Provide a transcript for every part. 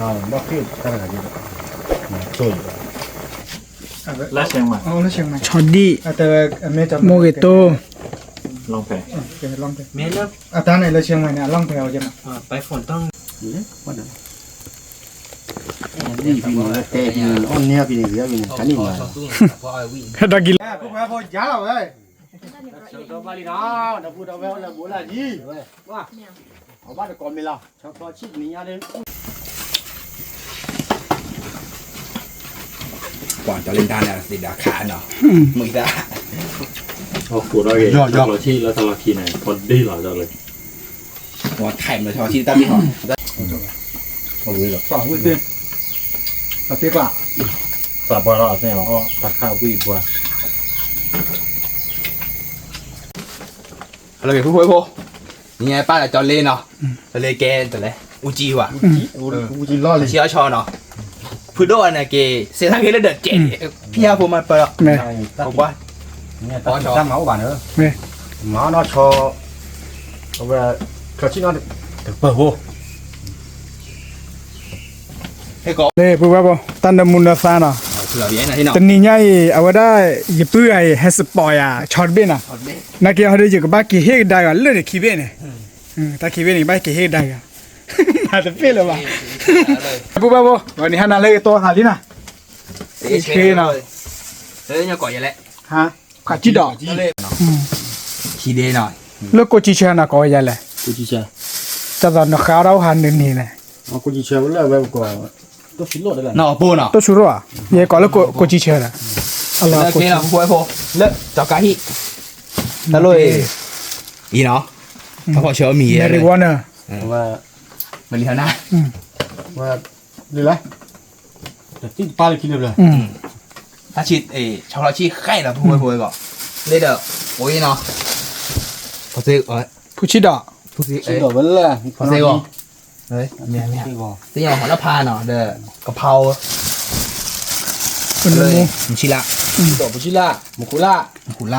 ဘၣ်ဃ့ၢ်တၢ်တဂၤန့ၣ် ဆိၣ်ယံၤဘၣ် လၢ เชียงใหม่ ဆီဒံၣ် မိၢ်ဂ့ၤတိၢ် အတၢ်န့ၣ်လၢ เชียงใหม่ န့ၣ် အล่องแพ ဝဲကဲမး ဝံၤဖံန့ၣ် တဲဖံန့ၣ် အီၣ်န့ၢ်ဖံန့ၣ် ယဖံန့ၣ် တၢ်န့ၣ်မး ဖဲတၢ်ကံၤလီၤ ဖိခွါဖိယါလီၤဝဲ ဒီပုၢ်ဒီဝဲၢ်အိၣ်လၢဘိလၢယံၤဝဲ အဘၣ်တကိးမ့ၤလီၤ ဆီဆီဆံၣ်တနံၤညါဒီး ပှၤကၠီလ့တၢ်န့ၣ် သ့ဒၣ်ခါနီၤ မုၢ်တၢ် ဟီၣ်ခိၣ်ဒီးဂ့ၤ ဆီဆီဆံၣ်လၢတၢ်လီၢ်ခံန့ၣ် ဖီဒ့လီၤဒီးလၢ ပှၤထဲးမး ဆီဆီဆံၣ်တၢ်ဘ့ၣ်ဟီ ပှၤဝံသ့ၣ် အသ့ၣ်ပှၢ် ပှၤဘၣ်လီၤအသ့ၣ်လီၤ အီၣ်တၢ်ခၣ်ဝံၣ်ပှၤ ဟဲလီၤက့ၤဖုဖိဖိ နံၤညါပၢ်လၢကၠီလ့နီၤ ကၠီလ့ကဲတလဲ အူကၠံဝဲ အူကၠံလီၢ်လံ ဆံအီၣ်ဆီနီၤ ဖုဒိၣ်အန့ၣ်က့ၤ စဲးတၢ်က့ၤလၢဒီးကဲး ဖံဟးဖိမၤပၢၤလီၤ ကွၢ် တၢ်မၤအိၣ်ဘၣ်န့ၣ် မၤနီၢ်ဆီ အဝဲ ခီဆံၣ်နီၢ် တပၢၤဖိ လၢဖုဝဲဖိ တၢ်နၢမူနၢသါနီၤ တနံၤညါအံၤ အဝဲဒၣ် ယပုၢ်ဂၤအံၤ ဟဲစပီးယၤ ဆီတဘ့ၣ်နီၤ နာ်က့ဟီဒုး ယကဘၣ်က့ၤဟ့ၣ်ကဒါယွၤလၢာ်န့ၣ်ခံဘ့ၣ်န့ၣ် တၢ်ခံဘ့ၣ်န့ၣ် ကဘၣ်က့ၤဟ့ၣ်ကဒါယွၤ မၤတဘ့ၣ်လၢၤဘၣ် ပုၢ်ဝဲၢ်ဖိ ဝဲန့ၣ်ဟါနၤလၢကတီၢ်ဟးလံနီၤ ဆ့နီၤ ညါကိးယဲလဲၣ် ဖးကံၣ်ဒီး ခံဒ့နီၤ လၢကိးကံဆၢနၤကိးဝဲယဲလဲၣ် တၢ်သးနဃါထီၣ်ဟးနုာ်န့ၣ်လဲၣ် နီၢ်ပိၢ်နီၤ တၢ်ဆူရိၣ်ဧါ ယဲကိးလၢကိးကံဆၢဒီး လၢက့ၤလီၤဖိဝဲဖိ လၢကၠီကါဟံၣ် တၢ်လိၣ်အံၤ အံၤနီၤ တၢ်ဖီၣ်ဆၢအီၣ်မံၤယဲ marijuana မလံၤဟါနၤ လၢ တသံၣ်တပၢ်လၢခံလၢဘျၢ တၢ်ဆံ ဆီလီၤဆံဃဲးဒီးဖိဝဲဖိဝဲဂီၢ် လၢဒီး အိၣ်အံၤနီၤ ဖုဆံဒီး ဖုဆံဒီးဝဲလၢ ဖုဆံဂီၢ် သ့ၣ်ညါဟီၣ်လၢဖးနီၤ ဒီး ကဖးအိၣ် မုၢ်ဆံလၢ ဒီးဖုဆံလၢ မူခိၣ်လၢ မူခိၣ်လၢ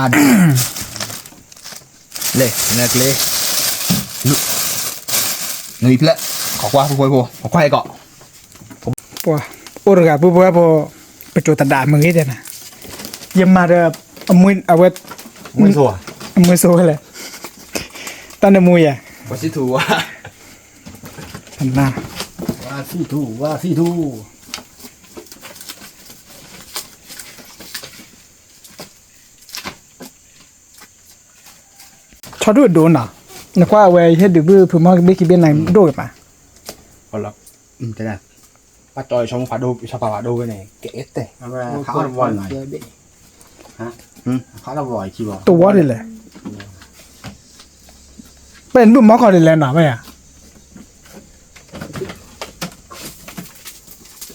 လဲၤ နကျဲ နွံဖျၢၣ် ခိးကွၢ်ဖိဖိဖိ ခိးကွၢ်ဟဲကီး ပှၤ အိၣ်တဂၤပုၢ်ဖိဝဲၢ်ဖိ ပကၠိသဒၣ်မုၢ်ဂ့ၤတဲနၤ ယမၤဒီး အမွေး အဝဲ အမွေးစိၣ်ဝဲလဲၣ် တၢ်နၢမူယဲ ပှၤစံၣ်ထူဝါ ပှၤစံၣ်ထူ ပှၤစံၣ်ထူ ဆီဒုၣ်အဒိၣ်နီၤ နကွၢ်အဝဲဟ့ၣ်ဒုးဘုဖုမီၢ်ကဘ့ၣ်ခံဘ့ၣ်နၤဒိၣ်က့ၤမး တဲဒၣ် ဘၣ်တီဆီမူဖးဒိၣ် ဆီဖးဖးဒိၣ်ဝဲန့ၣ် ကအဲၣ်တဲ ဖးအီၣ်တဝီန့ၣ် ဖးတဝီခံဝီ တဝီဒ်လဲၣ် ပနဘုၣ်မီၢ်ခီဒ်လဲၣ်နီၤ ဘၣ်ယၤ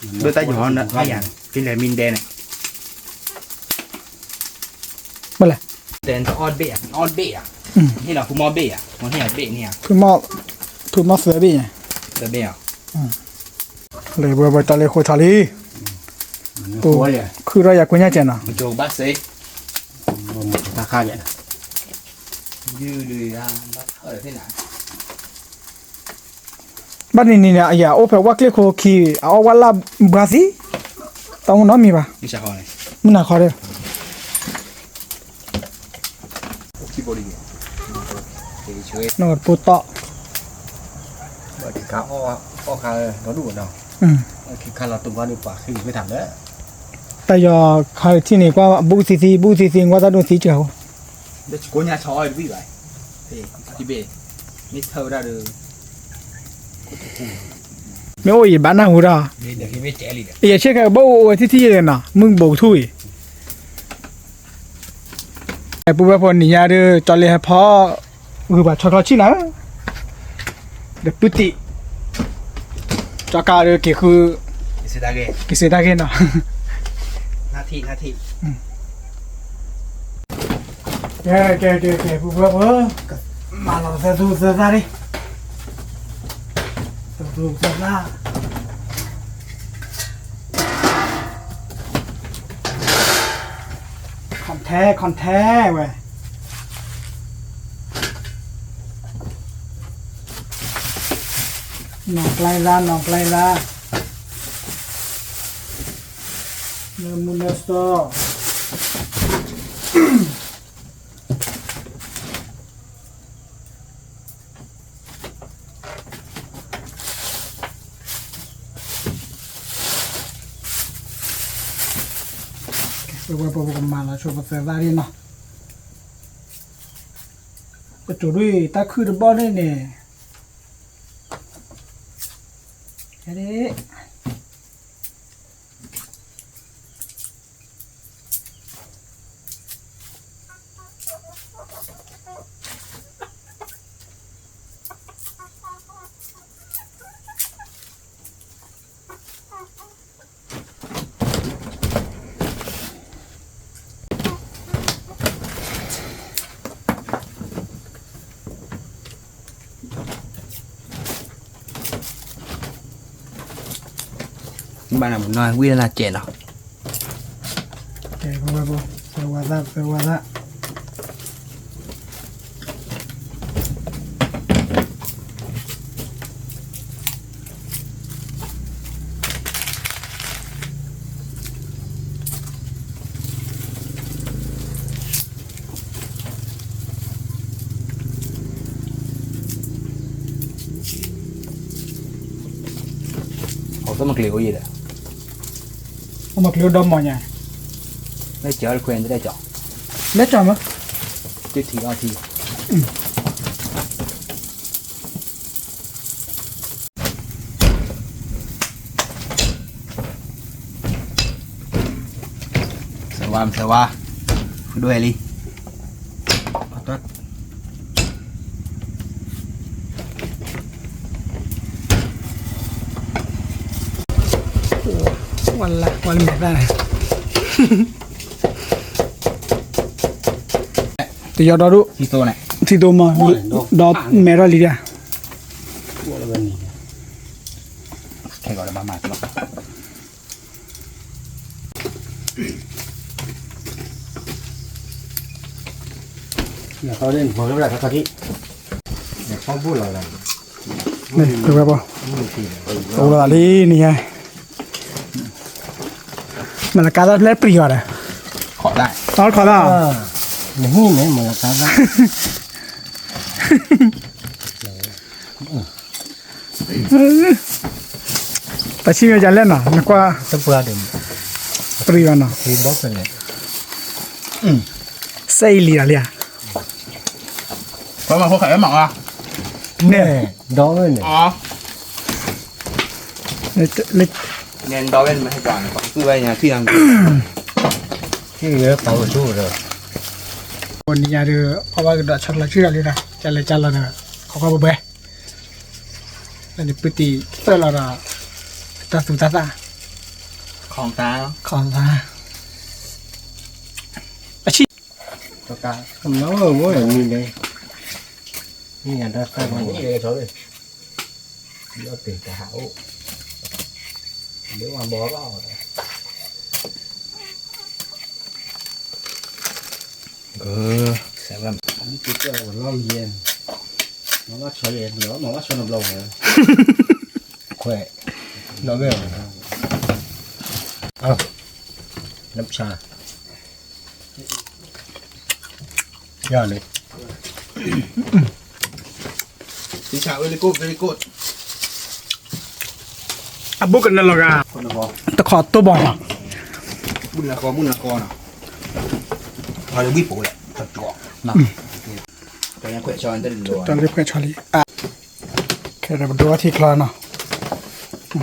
ဒိၣ်တၢ်ယီၤနၤ ဘၣ်ယၤ ကလဲၤမံဒဲန့ၣ် ဘၣ်လဲၣ် တဲအီၣ်ဘ့ၣ်ဧါ အီၣ်ဘ့ၣ်ဧါ ဟ့ၣ်လီၤဖုမီၢ်ဘ့ၣ်ဧါ မ့ၢ်ဟ့ၣ်အီၤဘ့ၣ်န့ၣ်ဧါ ဖုမီၢ် ဖုမီၢ်သၢဘ့ၣ်ညါ သၢဘ့ၣ်ဧါ လဲၤဘှီဘှီတီလ့ၣ်ဃိဆီလံ ခုၣ်ထီၣ်ယၤကွံညါကဲနီၤ တၢ်ခါယဲ ဘၣ်နံၤနံၤန့ၣ် အယၤအိၣ်ဖဲဝၣ်ကျ့ၣ်ခိၣ်ခံ အအီၣ်ဝၣ်လၢ်ဘှါသံ တၢ်အိၣ်နီတမံၤဘၣ် မုၢ်နၤခီဒီး နကပိၢ်တီၢ် တၢ်ယီၤခါထံၣ်န့ၣ် ကွၢ်ဘူးသံသံ ဘူးသံသံ ကွၢ်တၢ်ဒိၣ်သံကၢ် မ့ၢ်အိၣ်ယဘၣ်နၢ်ဟူဒီး ယဆ့ၣ်ခဲဘၣ်အိၣ်ဝဲထံၣ်ထံၣ်ယဲနီၤ မုၢ်ဘိးကထူၣ်အံၤ ပုၢ်ဝဲၢ်ဖိနံၤညါဒီး ကၠီလ့ဟဲဖီ ဂုၤပှၤဆီချီဆံၣ်နၤ ဒီးပုၢ်တံၢ် ကၠီကါဒီးက့ၤဃု က့ၤစ့တၢ်ဂ့ၢ်နီၤ ကဲ ကဲ ကဲ ကဲ ပုၢ်ဝဲၢ်ဖိ မၤလီၤသၢသူသၢသၣ်လံ သၢသူသၢသၣ် ခီၣ်ထဲ ခီၣ်ထဲဝဲ နီၢ်ကျဲသၣ် နီၢ်ကျဲသၣ် မူနၢစီ ပဝဲပကမၤလီၤဆိပသၢသၣ်ဒ်နီၤ, ပတိၤဒ်တၢ်ခုၣ်တဘီၣ်န့ၣ်န့ၣ် ဘၣ်နၤမုၢ်နီၢ်ဝံၣ်လၢနၤစဲးနီၤ, ကဲ ပဝဲပှၤ သၢဝါသၣ် သၢဝါသၣ် အီၣ်သၢမုၢ်ကျ့ၤအိၣ်ယံၤဒီး, အိၣ်မုၢ်ကျ့ၤအိၣ်ဒီမီၢ်ညါ, လၢကၠီတခွဲးတလဲကၠီ, လဲကၠီမး, တထံၣ်အီထံ သၢဝါ သၢဝါ, ဒိၣ်ဟဲလံ, ဝါလၢ ဝါလၢမဲာ်သၣ်န့ၣ် တယီဒီဒိၣ် ထံသိမး ဒီးမဲာ်ထီၣ်လံဒၣ်, ခဲဂီၤဒီးဘၣ်မၤကလီ နခီဒ်နခီလၢဘၣ်ခီထံၣ် နခီဘူၣ်လီၤလီၤ ဝဲပီ တအိၣ်လီၤလံန့ၣ်ယါ မလကါသၣ်ဖျဲၣ်ပျံၤအီၤဒီး ခီၣ်သၣ် နဟံၣ်န့ၣ် မလကါသၣ် တၢ်ဆံၣ်မ့ၢ်ယလဲၣ်နီၤ နကွၢ် တပှၢ်ဒီး ပရံၣ်ဘၣ်နီၤ စဲအံၤလံဒီးလံဧါ ပှၤမၤဖိခါအမၤအါ န့ၣ် ဒီဝဲန့ၣ် န့ၣ်ဒီဝဲန့ၣ် မဟဲကြၢးန့ၣ် ပှၤသူဝဲညါထံၣ် ထံၣ်ဝဲပှၤဝဲဆိဒီး ပနံၤညါဒီး အီၣ်ဘၣ်ကဒီးဆီချီဆံၣ်ဒီးလံဒီး ကလဲၤကလီၤဒီး ခီခီပှဲပှဲ လၢနပူၤတံၢ်သၢလီၤဒီး တၢ်သူတၢ်သၣ် ခီၣ်သၣ် ခီၣ်သၣ် အဆံၣ် တၢ်ကမၤဝဲမ့ၢ်လဲၣ် မ့ၢ်ယၤတၢ်သၣ်မ့ၢ်လဲၣ် လီၤတ့ၢ်တဟးအိၣ် လၢဝဲဘီဘၣ် ကဲ လီၤယဲ မၤဘၣ်ဆီယဲ မၤဘၣ်ဆီနဘျီဝဲ ခွဲး လီၤဝဲ နဆါ ယၤန့ၣ် Very good, very good. အဘူးကနၢၤလီၤဂာ် တခီတိၢ်ဘီၣ်နီၤ မုၢ်နၤကီ မုၢ်နၤကီနီၤ ဝံၣ်ပိၤလဲၣ် တၢ်လၢခွဲးဆီလံ ခဲဒီးပဒိးထံချီနီၤ အတခီသၣ်အံၤ နီၢ်ဆီချီဆံၣ်ဝံၣ်လၢၤဝဲလဲၣ်န့ၣ်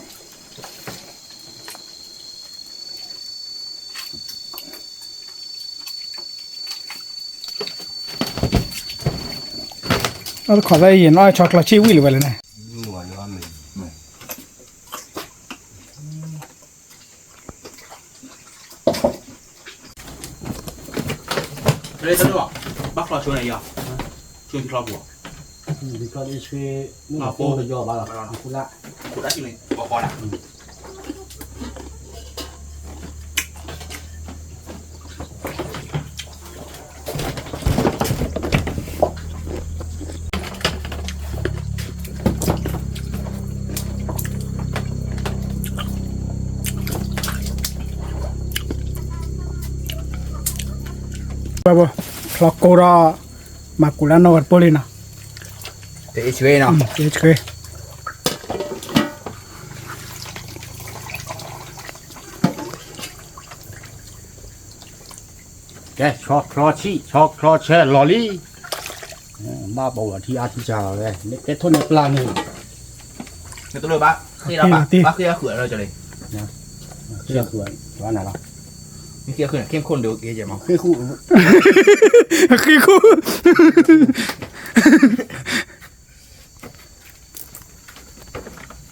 ဘၣ်ချီဆိန့ၣ်ယီၤ ဆိထံချီပူၤ ယီၤဘၣ်လီၤ ခိၣ်လၢ ခိၣ်လၢန့ၣ် ဘီဘီလၢ အ ဖျီကိၢ်ဒီး မၤကိၢ်လၢနီၢ်ဂၤတပိၢ်လံနီၤ, တအ့ၣ်ဆှ့နီၤ, ကဲ ဆီချီဆံၣ် ဆီချီဆဲးလီၤလံ, ဘၣ်ပဝဲထံအါထံဆါလီၤဝဲ, ကဲထိၣ်န့ၣ်ပျၢ်န့ၣ်, ဘၣ်ဃ့အဃုာ်လီၤကၠီလံ, ဃ့အဃုာ်လီၤနၤလီၤ, မ့ၢ်ဃ့အဃုာ်န့ၣ် ခ့ခိၣ်န့ၣ် ခ့ခိၣ်န့ၣ် ဃ့ခိၣ်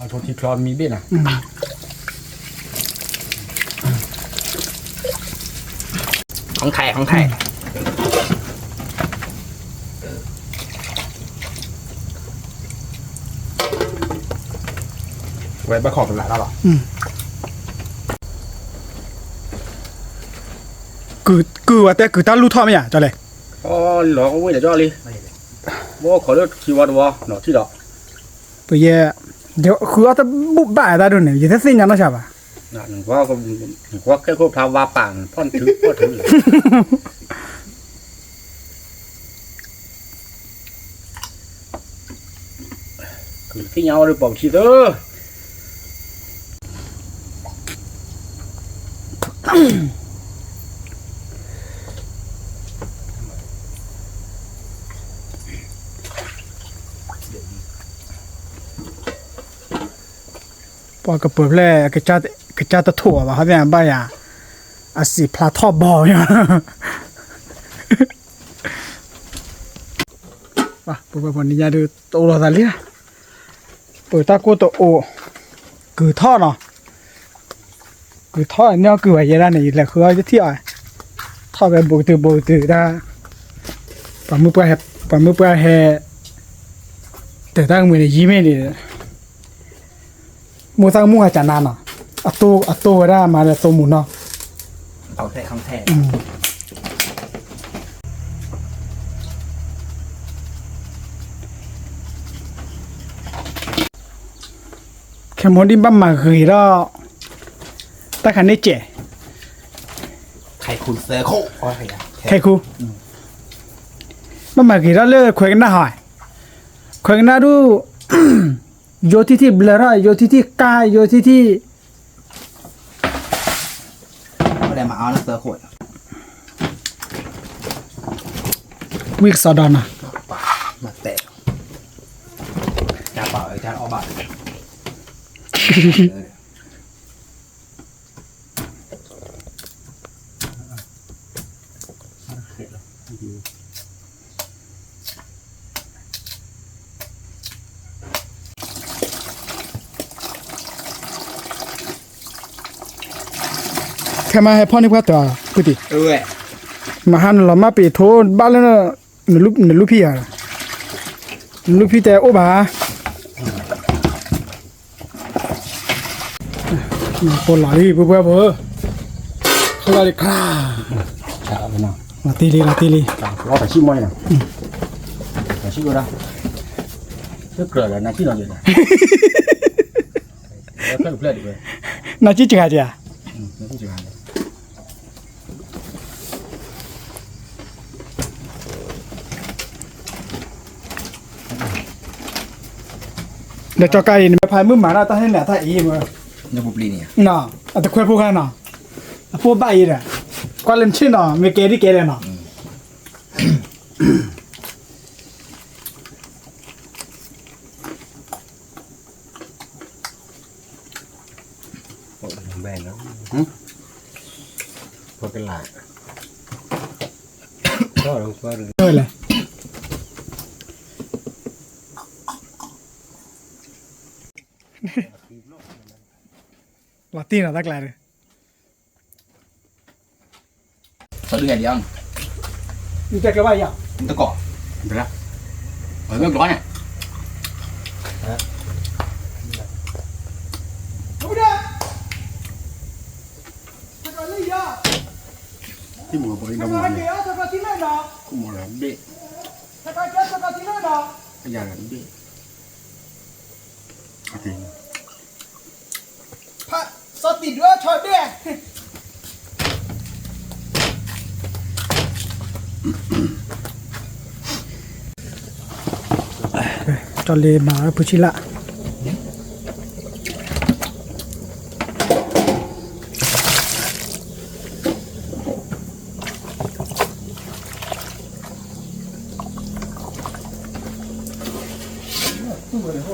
အထိထီမံၤဘ့ၣ်နီၤ, ของไทย ของไทย ဝဲဘၣ်ခိးကလးတၢ်လီၤ, ကုၢ်ဝဲတဲကုၢ်တၢ်လူၢ်ထီၣ်မ့ၢ်ဧါ ကၠီလဲၣ်, အလီၤကဝ့ၢ်လၢကၠီလံ, ဘၣ်ခိးလၢထံဝါတဝါနီၤထံၣ်ဒီး, ပယဲ, ဃုအီၣ်တဘူၣ်ဘၣ်အတၢ်ဒိၣ်န့ၣ် ယတသ့ၣ်ညါနီၢ်ဆါဘၣ်, နကွၢ်ကဲခိၣ်ဖျါဝါပာ်ဖီၣ်ထုဖီၣ်ထု ကသ့ၣ်ညါအီၤဒီးပိာ်ပထံသၢ, ပှၤကပၢၤဖျဲၣ် ကစၢ်တထိၣ်အီၤဘၣ် ဟီသ့ၣ်ညါဘၣ်ယၤ, အစံးဖျါထီၣ်ဘီမး, ပှၤပှၤပှၤနံၤညါဒုး တအိၣ်လီၤသးလံ, ပၢၤတၢ်ကိၢ်တအိၣ်, ကုၢ်ထီၣ်နီၤ, ကုၢ်ထီၣ်န့ၣ် အီၣ်ကုၢ်ဝဲယဲဒၣ်န့ၣ် ယလဲၤဃုအီၣ်ယထံၣ်အီၤ, ထီၣ်ဝဲဘူးကတုာ်ဘူးကတုာ်ဒၣ်, ပှၤမုၢ်ပှၢ်ဟဲ, ပှၤမုၢ်ပှၢ်ဟဲ, တၢ်တၢ်ကမုာ်န့ၣ် ယံာ်မ့ၢ်န့ၣ်, မိၢ်သၣ်ကမူၣ်ဟးကနါနီၤ, အတိၢ်အတိၢ်ဝဲဒၣ်မၤလၢသိမုၢ်နီၤ, ခဲမိၣ်ဒံးဘၣ်မၤဂ့ၤဒီး, တၢ်ခါန့ၣ်စဲး, ခဲခူ, ဘၣ်မၤဂ့ၤဒီးလၢခွဲးကနၣ်ဟီ, ခွဲးကနၣ်ဒုး, ယိထံထံၣ်ဘျၢထီၣ် ယိထံထံၣ်ကါ ယိထံထံၣ် ဝံၣ်ကစီဒီနၤ, ခဲမးဟဲဖီၣ်န့ၢ်ပှၢ်တၢ် ဖုတံၢ်, မဟါနလီၤမၢ်ပ့ၤထိဘၣ်လၢ နလူၢ်ဖံးဧါ, နလူၢ်ဖံးတဲအိၣ်ဘၣ်, ပိာ်လီၤလံ ပှဲၤပှဲၤဖိ, ခလီလံခါ, လီၤတံၢ်လံ လီၤတံၢ်လံ, နစံၣ်စှၤက့ၤဧါ, ဒီးကၠီကါအံၤ နမ့ၢ်ဖးမုၢ်မၤတၢ်တၢ်ဟဲန့ၣ် အတၢ်အံၤမ့ၢ်, အတခွဲးဖိခါနီၤ, အဖိဘၣ်အံၤဒီး, ကွၢ်လၢနဆ့ၣ်နီၤ မ့ၢ်ကဲဒ်ကဲလဲၣ်နီၤ. လီၤတံၢ်နီၤတၢ်ကျါဒီး သဒုဟဲလံအီၤ, နတဲကျၢၤဘၣ်ယၤ, နတကိး, ဘၣ်, အမ့ၢ်ကျီန့ၣ်, ထံမီၤဘီအံၤဒီးမီၤန့ၣ်, ကမီၤလၢဘ့ၣ်, ကယၤလၢဘ့ၣ်, စီၤတံၢ်ဒွဲၣ်ထီၣ်ဒဲး, လံမၤဖုဆံလၢ်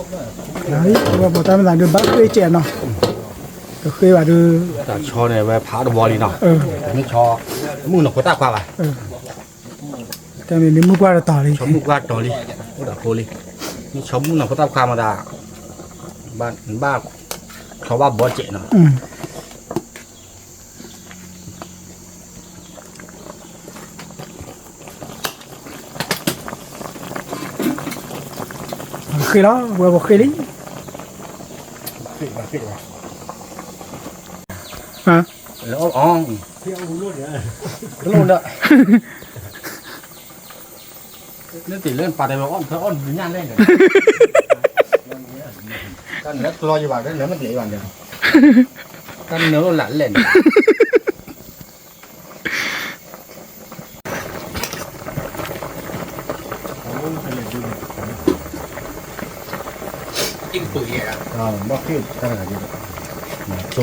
ဝဲဘီၣ်တၢ်မ့ၢ်သးဒုးဘၣ်ဃ့ကဲးနီၤ, ကဃ့ဘၣ်ဒုး, တၢ်ဆီန့ၣ်ဝဲဖးတဝီလံနီၤ, မ့ၢ်ဆီ, မုၣ်နီၢ်ဖိသၣ်ခွါဘၣ်, တၢ်မ့ၢ်မုၢ်ပှၢ်တတီၤလံ, ဆီမုၢ်ပှၢ်တီၤလံ, အိၣ်ဒီးဖိလံ, မ့ၢ်ဆီမုၣ်နီၢ်ဖိသၣ်ခွါမးသး, ဘၣ်, ဘၣ်, ဆီဘၣ်ဘီကဲးနီၤ. ဃ့လီၤ, ဝဲပဃ့လံ. လၢအီၣ်, လၢအီၣ်, လၢ, လၢတ့ၢ်လၢပာ်တဲဝဲအီၣ်, ဖဲအီၣ်ညၣ်လဲၣ်န့ၣ်, တၢ်နၢကျီယဘၣ်, တၢ်နၢမ့ၢ်တလဲၤဘၣ်န့ၣ်, တၢ်နၢအိၣ်လၢလဲၣ်န့ၣ်. မ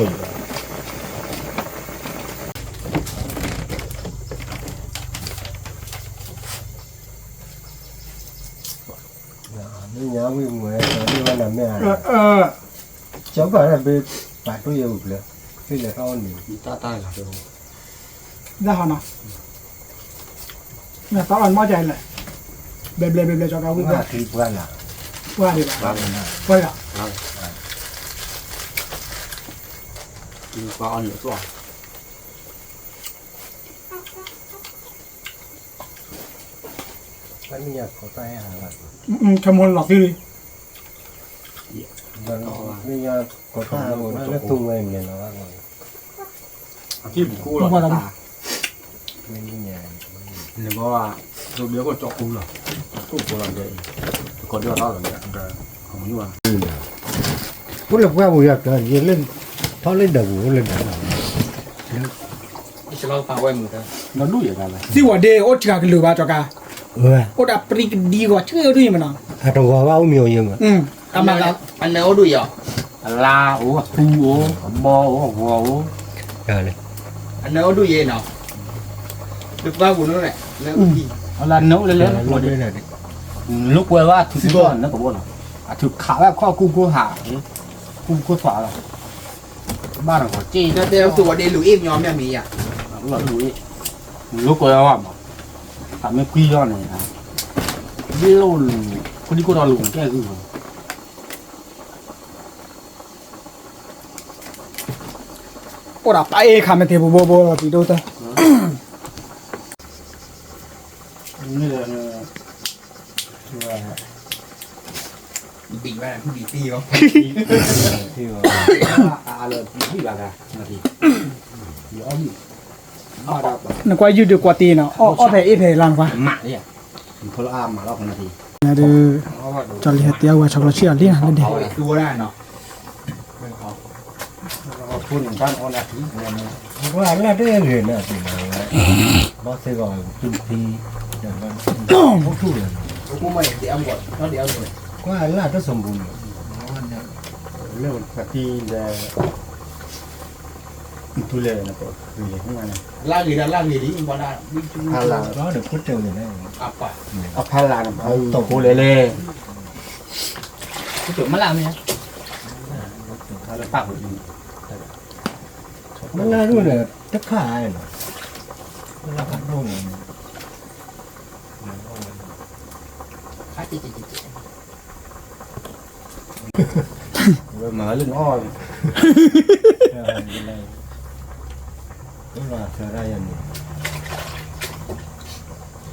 ့ၢ်ညါဝံၣ်မူဝဲ, ကၠီဘၣ်တၢ်ဘ့ၣ်, ပာ်တိၢ်ယဲၢ်ဝံၣ်ဖျၢၣ်, ဖဲလဲၤတၢ်အီၣ်န့ၣ်, တၢ်တၢ်ဂၤ, ဒၣ်ဟီနီၤ, မ့ၢ်တၢ်အီၣ်န့ၣ်မ့ၢ်ကလဲၣ်, ဘျဲဘျဲဘျဲဘျဲကၠီကၤဝံၣ်ဘၣ်, ပှၢ်လၢ, ပှၢ်ဒံးဘၣ်, ပှၢ်လၢ, ပှၢ်အီၣ်န့ၣ်, ခမလီၤသံလံ, မ့ၢ်ညါကိးတၢ်လၢသူဝဲန့ၣ်လီၤ, အထံၣ်ပူၤကိၢ်လီၤ, နဘီ, ဒိးဘျဲၣ်ကိၢ်ကၠီပူၤလီၤ, ကိၢ်ကိးလီၤဒဲးအံၤ, တကိးဒဲးအီၤတၢ်လီၤ, အိၣ်လၢပှၢ်ပူၤယၤကျၢၤ, ယဲလၢထီၣ်လၢဒၢးပူၤအိၣ်လၢဒၢးလီၤ, ဒူၣ်ယဲ, သံဝဲဒ့အိၣ်တဂၤကလုာ်ဘၣ်ကၠီကၤ, အိၣ်ဒၣ်ပရံကဒံဂီၤဆၢဒိၣ်အံၤမနီၤ, အတဂီၤဘၣ်အိၣ်မံၤအိၣ်ယဲမး, အနၢအိၣ်ဒိၣ်ယဲ, အလါအိၣ်, အသူအိၣ်, အဘီအိၣ်, အဂီၤအိၣ်, အနၢအိၣ်ဒိၣ်ယဲနီၤ, လၢပှၢ်ပူၤန့ၣ်, အလါနၢအိၣ်လဲၤလဲၤ, လိာ်ကွဲဘၣ်အထုးကဘီနီၤ, အထုးခးဝဲခီၣ်ကူၣ်ကိၢ်ဟး, ကူၣ်ကိၢ်သွးလီၤ, ဘၣ်တဂီၤက့, သံဝဲဒ့လူၤအ့ၣ်မညီမ့ၢ်မ့ၢ်ယၤ, လိာ်ကွဲဘၣ်မး, တၢ်မ့ၢ်ကွံယီၤန့ၣ်, ဘ့ၣ်လိာ်လူၤ, ခိၣ်ဒံခိၣ်ဒီးလူၤကဲဂုၢ်လီၤ. အိၣ်ဒၣ်ပာ်အ့ၣ်ခါမ့ၢ်တ့ၢ်ဘိဘိဘိလီၤတံၤဒိၣ်တၢ်, မ့ၢ်ဒီး, ဘံၣ်ဘၣ်, ဘံၣ်တံၢ်လီၤ, နကွၢ်ယုၢ်ဒုးကွၢ်တ့ၢ်နီၤ, အီၣ်ဖဲအ့ၣ်ဖဲလါနကွၢ်, မးလၢ, ဒုး, ကၠီလံဟဲတဲအဝဲဆီကျီဆံၣ်အီၤလံနၤလၢဒ့ၣ်, ကွၢ်လၢတၢ်စူၤပူၤန့ၣ်, ထူလဲၣ်, လၢဂ့ၤဒၣ်လၢဂ့ၤလံ, ဖးလၢ်ဒီးခိၣ်တၢၢ်န့ၣ်, အဖးလၢ်န့ၣ်, ခိၣ်လဲၣ်လဲၣ်, ခိၣ်တၢၢ်မ့ၢ်လၢ်မ့ၢ်, မ့ၢ်လၢ်ဒိၣ်န့ၣ်, တခါအံၤလီၤ, မၤလၢနအီၣ်, မၤသၢရၣ်ယၤန့ၣ်,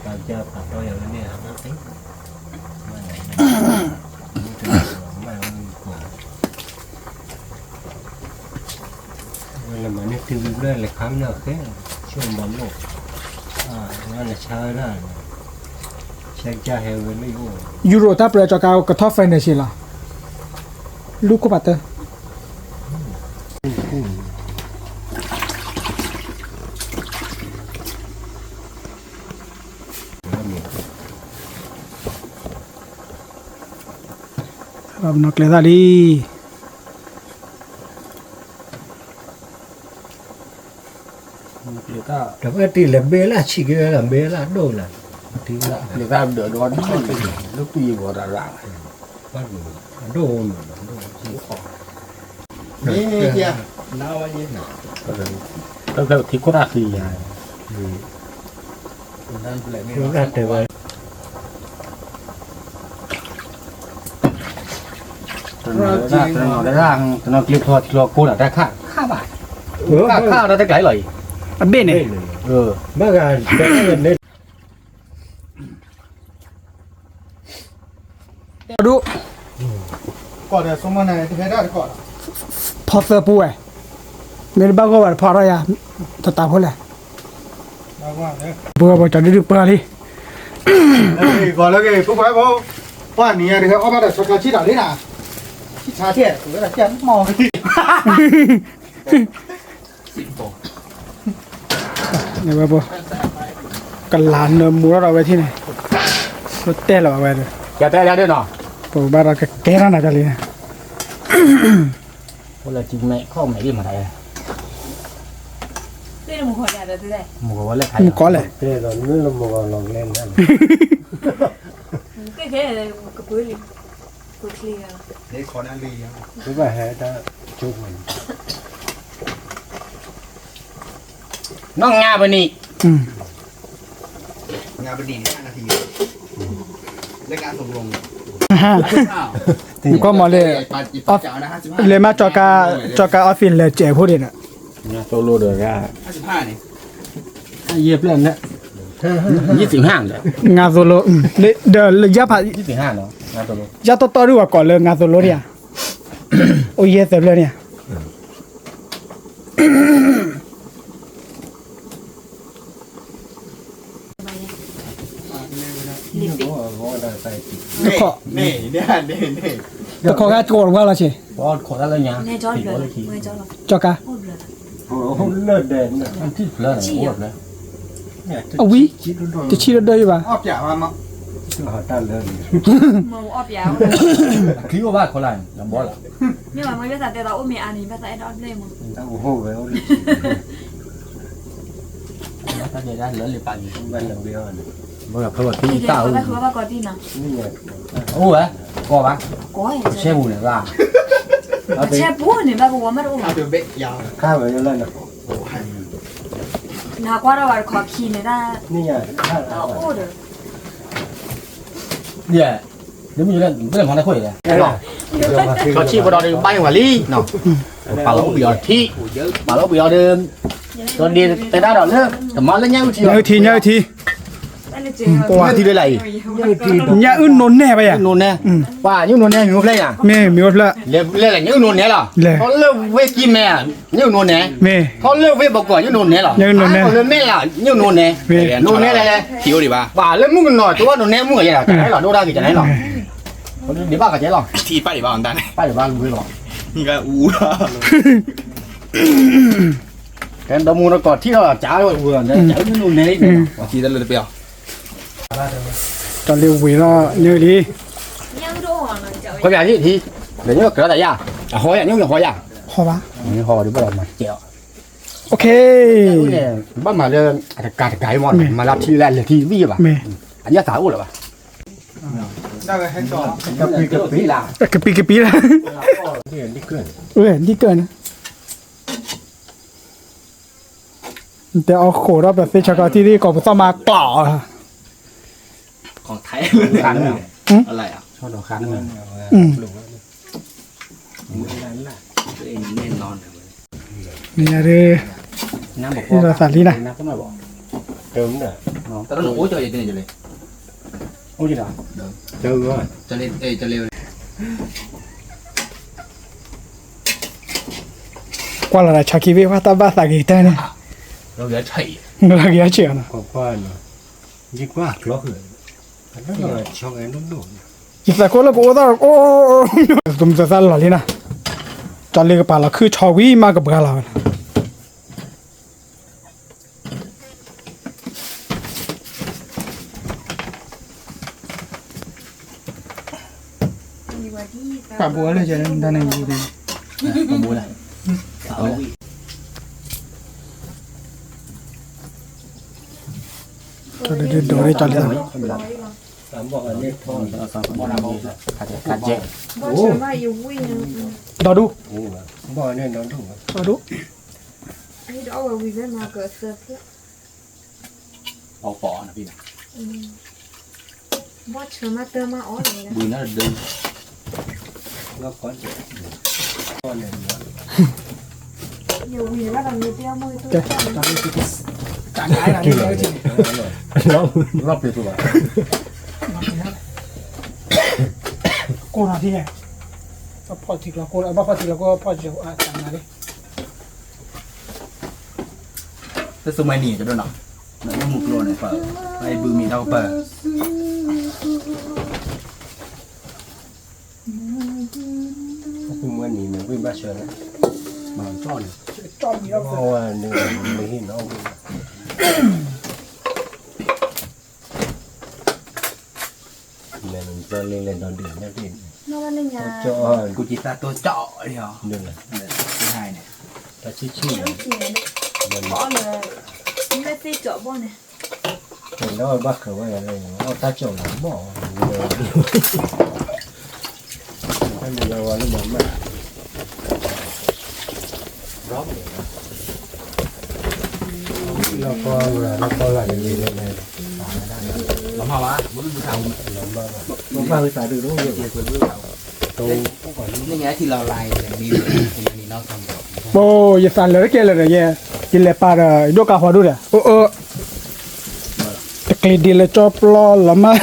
ပာ်ကၢ်ပာ်တီယၤလၢန့ၣ်, မၤလၢနထံဝံၤဘျဲၣ်လဲၤခါမ့ၢ်နီၤဃဲ, ဆိကမိၣ်, နဆါဝဲဒၣ်, ဆါကစၢ်ဟဲဝဲလၢယအိၣ်, Euro တၢ်ပြၢကၠီကါကထီၣ် finance လီၤ, လူၢ်ခိၣ်ဖးတၢၢ် မ့ၢ် ပနီၣ်ကျဲသၣ်လံ. တၢ်ဖဲတံၢ်လဲၤဘ့လၢဆံးက့ၤလီၤ ဘ့လၢအဒိၣ်လၢ်, တံၢ်လၢအဒိၣ်ဒိၣ်ဒိၣ်ဒိၣ်, လၢကွံာ်ဝီၤတၢ်ရၣ်, အဒိၣ်မးလီၤ, အဒိၣ်, တၢ်ဖဲထံခိၣ်တၢ်ဃံယၤ, တၢ်တဲဝဲ တနီၤကျဲထီၣ်ထံလီၤကိးဒီးတၢ်ခၣ်, ခၣ်ဘၣ်, ခၣ်ခၣ်ဒီးတကျါလီၤအံၤ, အဘ့ၣ်န့ၣ်, ဘၣ်ဂၤ, ဒူၣ်, ဖီသၢပူဝဲ, မ့ၢ်တဘၣ်ဂီၢ်ဘၣ်တဖီထီၣ်ယၤ, တတးဖိလဲၣ်, ပှၤပှၤကၠီဒုဒုပှၤလံ, ဂီၤလၢဂ့ၤ ဖိခွါဖိ, ပှၤနံၤညါတခါအီၣ်ဘၣ်ဒီးဆီခါဆံးတၢ်လံနၤ, ဆံးဆါထဲ, ဝဲဒၣ်ကဲမီၢ် ကလၤနၢမူထီၣ်ဒီးဝဲထံၣ်န့ၣ်, လၢတဲလီၤဝဲဒီး, ပဘၣ်ဒီးကကဲထီၣ်နၤတၢ်လံန့ၣ်, အိၣ်လၢမဲာ်ခီၣ်မဲာ်ဒ်မၤတၢ်, မုၢ်ကီၢ်လဲၣ်, နီၢ်ငါပနံၣ်, နကွၢ်မးလၢ, လဲၤမး, ကၠီကါ office လဲၤစဲးဖိဒံးန့ၣ်, သိလိဒီး, ယဲၢ်ဖျၢၣ်န့ၣ်, ငါသိလိ, ဒီးလၢယါဖး, ယါတီတီဒုးဝဲကိးလၢငါသိလိဒံးဧါ, အိၣ်ယဲၢ်သၢဖျၢၣ်န့ၣ်ဧါ တခီ, တခီခါကိးတဝါလီၤဆ့ၣ်, ကၠီကါ, အဝံ, တဆံတဒၢယဘၣ်, အိၣ်ဝဲ, ကီၢ်ဘၣ်, ဆဲပူၤန့ၣ်ဘၣ်, ဆဲပူၤန့ၣ်ဘၣ်, နကွၢ်ထီၣ်ဘၣ်တခီခံန့ၣ်တၢ်, အိၣ်ဒီး, မ့ၢ်မၤတခိၣ်အံၤ, ဆီဆံၣ်ပဒီးဒီးဘၣ်န့ၢ်ဝဲလံ, ပာ်လီၤအိၣ်ဘှံးအီၤထံ, ပာ်လီၤအိၣ်ဘှံးအီၤဒီး, ဒီးဒ့တဲတၢ်ဒီးလၢ, တမၤလၢညၣ်အုၣ်ထံ, ညၣ်အုၣ်ထံ, ညၣ်အုၣ်ထံလၢလာ်အံၤ, ညၣ်အုၣ်နိနဲၣ်ဘၣ်ယၤ, နိနဲၣ်, ပှၤညၣ်အုၣ်နိနဲၣ်မ့ၢ်အိၣ်ဖျဲၣ်ယၤ, မ့ၢ်မ့ၢ်အိၣ်ဖျဲၣ်, လဲၤလဲၤညၣ်အုၣ်နိနဲၣ်လီၤ, ထီလၢဝ့ၢ်ကံမဲာ်, ညၣ်အုၣ်နိနဲၣ်, ထီလၢဝ့ၢ်ပကိးညၣ်အုၣ်နိနဲၣ်လီၤ, လၢမဲာ်လီၤ, ညၣ်အုၣ်နိနဲၣ်, နိနဲၣ်လဲၣ်လဲၣ်, ထံအိၣ်ဒံးဘၣ်, ပှၤလၢမုၣ်ကနီၤတအိၣ်နိနဲၣ်မုၣ်ကယဲၢ်လီၤ, တၢ်လီၤဒိၣ်ဒၣ်က့ၤတၢ်န့ၣ်လီၤ, ဒ်ဘၣ်ကကဲလီၤ, ထံပၣ်ဒံးဘၣ်, ပၣ်ဒံးဘၣ်လီၤ, ကဲဒီမူတကိးထံၣ်လီၤ, ကးဝဲ, ကးဝဲနိနဲၣ်, ထံတလၢတပျီ တၢ်လၢဝ့ၤလီၤညၣ်လံ, ခီပယၤထံၣ်ထံ, ဒီးညၣ်ကရၢတၢ်ယါ, အဟီယၤ, ညၣ်ဟီယၤ, ဟီဘၣ်, ဟီဒ်ဘၣ်လီၤမၤစဲးအီၤ, ဘၣ်မၤလၢ, တကးတကးမး, မၤလၢထံလၢအလဲၤထံသံၣ်ဘၣ်, အညၣ်သးအိၣ်လၢၤဘၣ်, ကပံးကပံးလၢ, ဒ်ကၢၢ်န့ၣ် တဲအီၣ်ဃိးဒီးပသ့ၣ်ဆၢကီးထံၣ်သ့ၣ်ကိးပသီၣ်မးကျီၢ်, နၤဒ်, သးလံနၤ, ကွၢ်လီၤဒီးဆီခံဘ့ၣ် ပှၤတၢ်ဘၣ်သးက့ၤတၢ်န့ၣ်, လီၤက့ၤအီၤနီၤ, ယသးကိၢ်လၢကအိၣ်သီၣ်, အိၣ်, သးလီၤလံနၤ, ကၠီလ့ကပာ်လီၤခုၣ်ဆီဝံၤမးကဘှါလီၤဝဲလီၤ. ပာ်ဘိလၢယတၢ်န့ၣ်ယိၤဒၣ်, ပာ်ဘိလၢ, ဒီးဒိးရ့ၣ်ကၠီလံ, ဒီဒူၣ်, အီၣ်ပီၣ်နဖံ, ဘၣ်ဆၢမးတၢ်မးအီၣ်န့ၣ်, ဘုးနၢ်ဒုး, လီၤပ့ၤပူၤဘၣ်, ကိၢ်နီၤထံၣ်, ဘၣ်ဖီၣ်ထံကျီကိၢ်, ဘၣ်ဖီၣ်ထံကျီကိၢ်, ဖီၣ်ထံကျီအတၢ်နၤလံ. တၢ်စိမွဲနံၤကဒိၣ်နီၤ, နမူကျိန့ၣ်ပၢ်, အဘုးမံၤထီၣ်ကပၢ်, တၢ်စိမွဲနံၤန့ၣ် ဝ့ၢ်ဘၣ်ဆၢန့ၣ်, မၤကၠီၣ်န့ၣ်, မၤဝဲန့ၣ်, မ့ၢ်ဟ့ၣ်နီၤဝ့ၢ်ဘၣ် လဲၤလၢလဲၤဒီဒုၣ်ညၣ်တ့ၢ်န့ၣ်, ကူကံသၣ်တိကၠီၣ်လံဟီ, န့ၣ်, တၢ်ဆံၣ်ဆံၣ်န့ၣ်, ဘီလၢ, မ့ၢ်သ့ၣ်ကၠီၣ်ဘီန့ၣ်, လၢဘၣ်ဃးဝဲယၤလၢ, တၢ်ကၠီၣ်လၢဘီၣ်, တၢ်မ့ၢ်လၢဝဲလၢမၤမၢ် လီၤကီလီၤ, လီၤကီလီၤ, လီၤမၢ်ဘၣ်, ဘၣ်ဝံသးဒုး, ယသးလၢာ်တကဲလၢာ်ဒီးယဲ, ယလဲၤပာ်ဒီး ယဒိၣ်ကါဃီဒိၣ်ဒီး, အိၣ်အိၣ်, တကျ့ၤဒ်လၢကၠီပျီလီၤမၢ်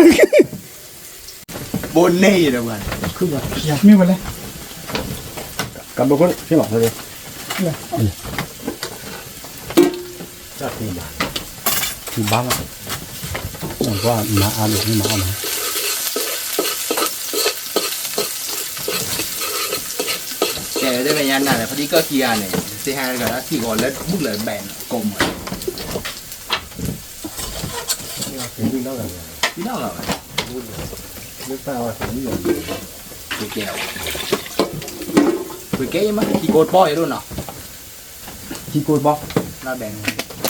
ဘိန့ၣ်ဒီး, မ့ၢ်ဝဲလဲၣ်, ကဘိခိၣ်ဖ့လီၤ, ဘၣ်, ဘၣ်, မၤအါဒိၣ်မၤအါမး, ကဲ တမ့ၢ်ညါနၤန့ၣ် ဖါတံၢ်ကီၢ်ခံဂၤန့ၣ် သ့ၣ်ဟဲတဂၤလၢထံၣ်ဂီၤလၢဘူးလၢဘဲန့ၣ် ကိးမး, သံနီၣ်ဂၤ, ကဲ, ကဲယမ့ၢ် ထံကိတဘီယဒိၣ်နီၤ, ထံကိတဘီ, လၢဘဲန့ၣ်,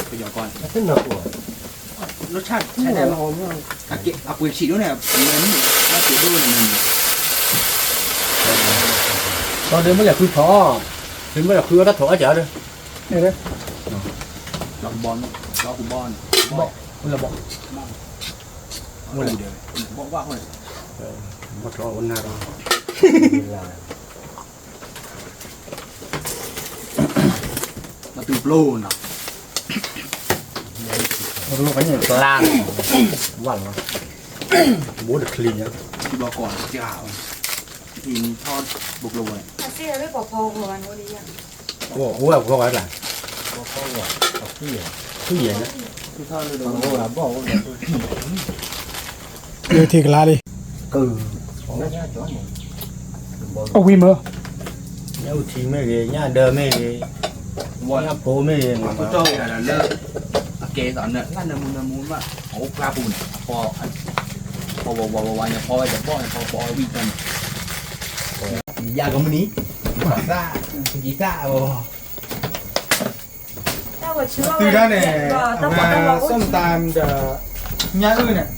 ပယီၤကီၢ်န့ၣ်, အပှ့ၤဆံးဒိၣ်န့ၣ်, လၢပှ့ၤဒိၣ်န့ၣ်, ဒီးဒ်မ့ၢ်လဲၤဃုထီၣ်, ဒ်မ့ၢ်လဲၤဃုအီၣ်တၢ်စၢၤဒီး, လီၤကဘီန့ၣ်, လီၤကဘီန့ၣ်, ဘီၣ်, လီၤဘီၣ်, ဘီၣ်, ဘီၣ်, ဘီၣ်, မၤတုၤပျိနီၤ, ပျိလၢကညီကျါနီၤ, ဝၣ်လီၤ, ဘိတချံညါ, ထံဘီကီးစှၤ, ထံထီၣ်ဘိကျိဝဲ, အိၣ်ဝဲပှၤဖီဝဲ, ဖီဝဲ, ဖီယဲၢ်, ထံကလါလံ, အဝံၤမၢ, ညၣ်အုၣ်ထံမ့ၢ်ဂ့ၤ, ညၣ်ဒၢမ့ၢ်ဂ့ၤ, ညၣ်ဖိမ့ၢ်ဂ့ၤ, မၤကၠီၣ်ဂ့ၤလၢ, အကဲသိးနၢ်နၢမူနၢမူမး, အအိၣ်ကျါပူၤန့ၣ်, အဖီ, ဖီဝဲဝဲဝဲဝဲ ညဖီဝဲတဘီၣ် ညဖီဖီဝဲဝံၣ်တၢ်န့ၣ်, ယၤကမုၢ်နံၤ, ယသၣ်, ယသၣ်အီၤ တုၤဒၣ်န့ၣ်, အဝဲ ส้มตำ ဒီး ညၣ်အုၣ်န့ၣ်,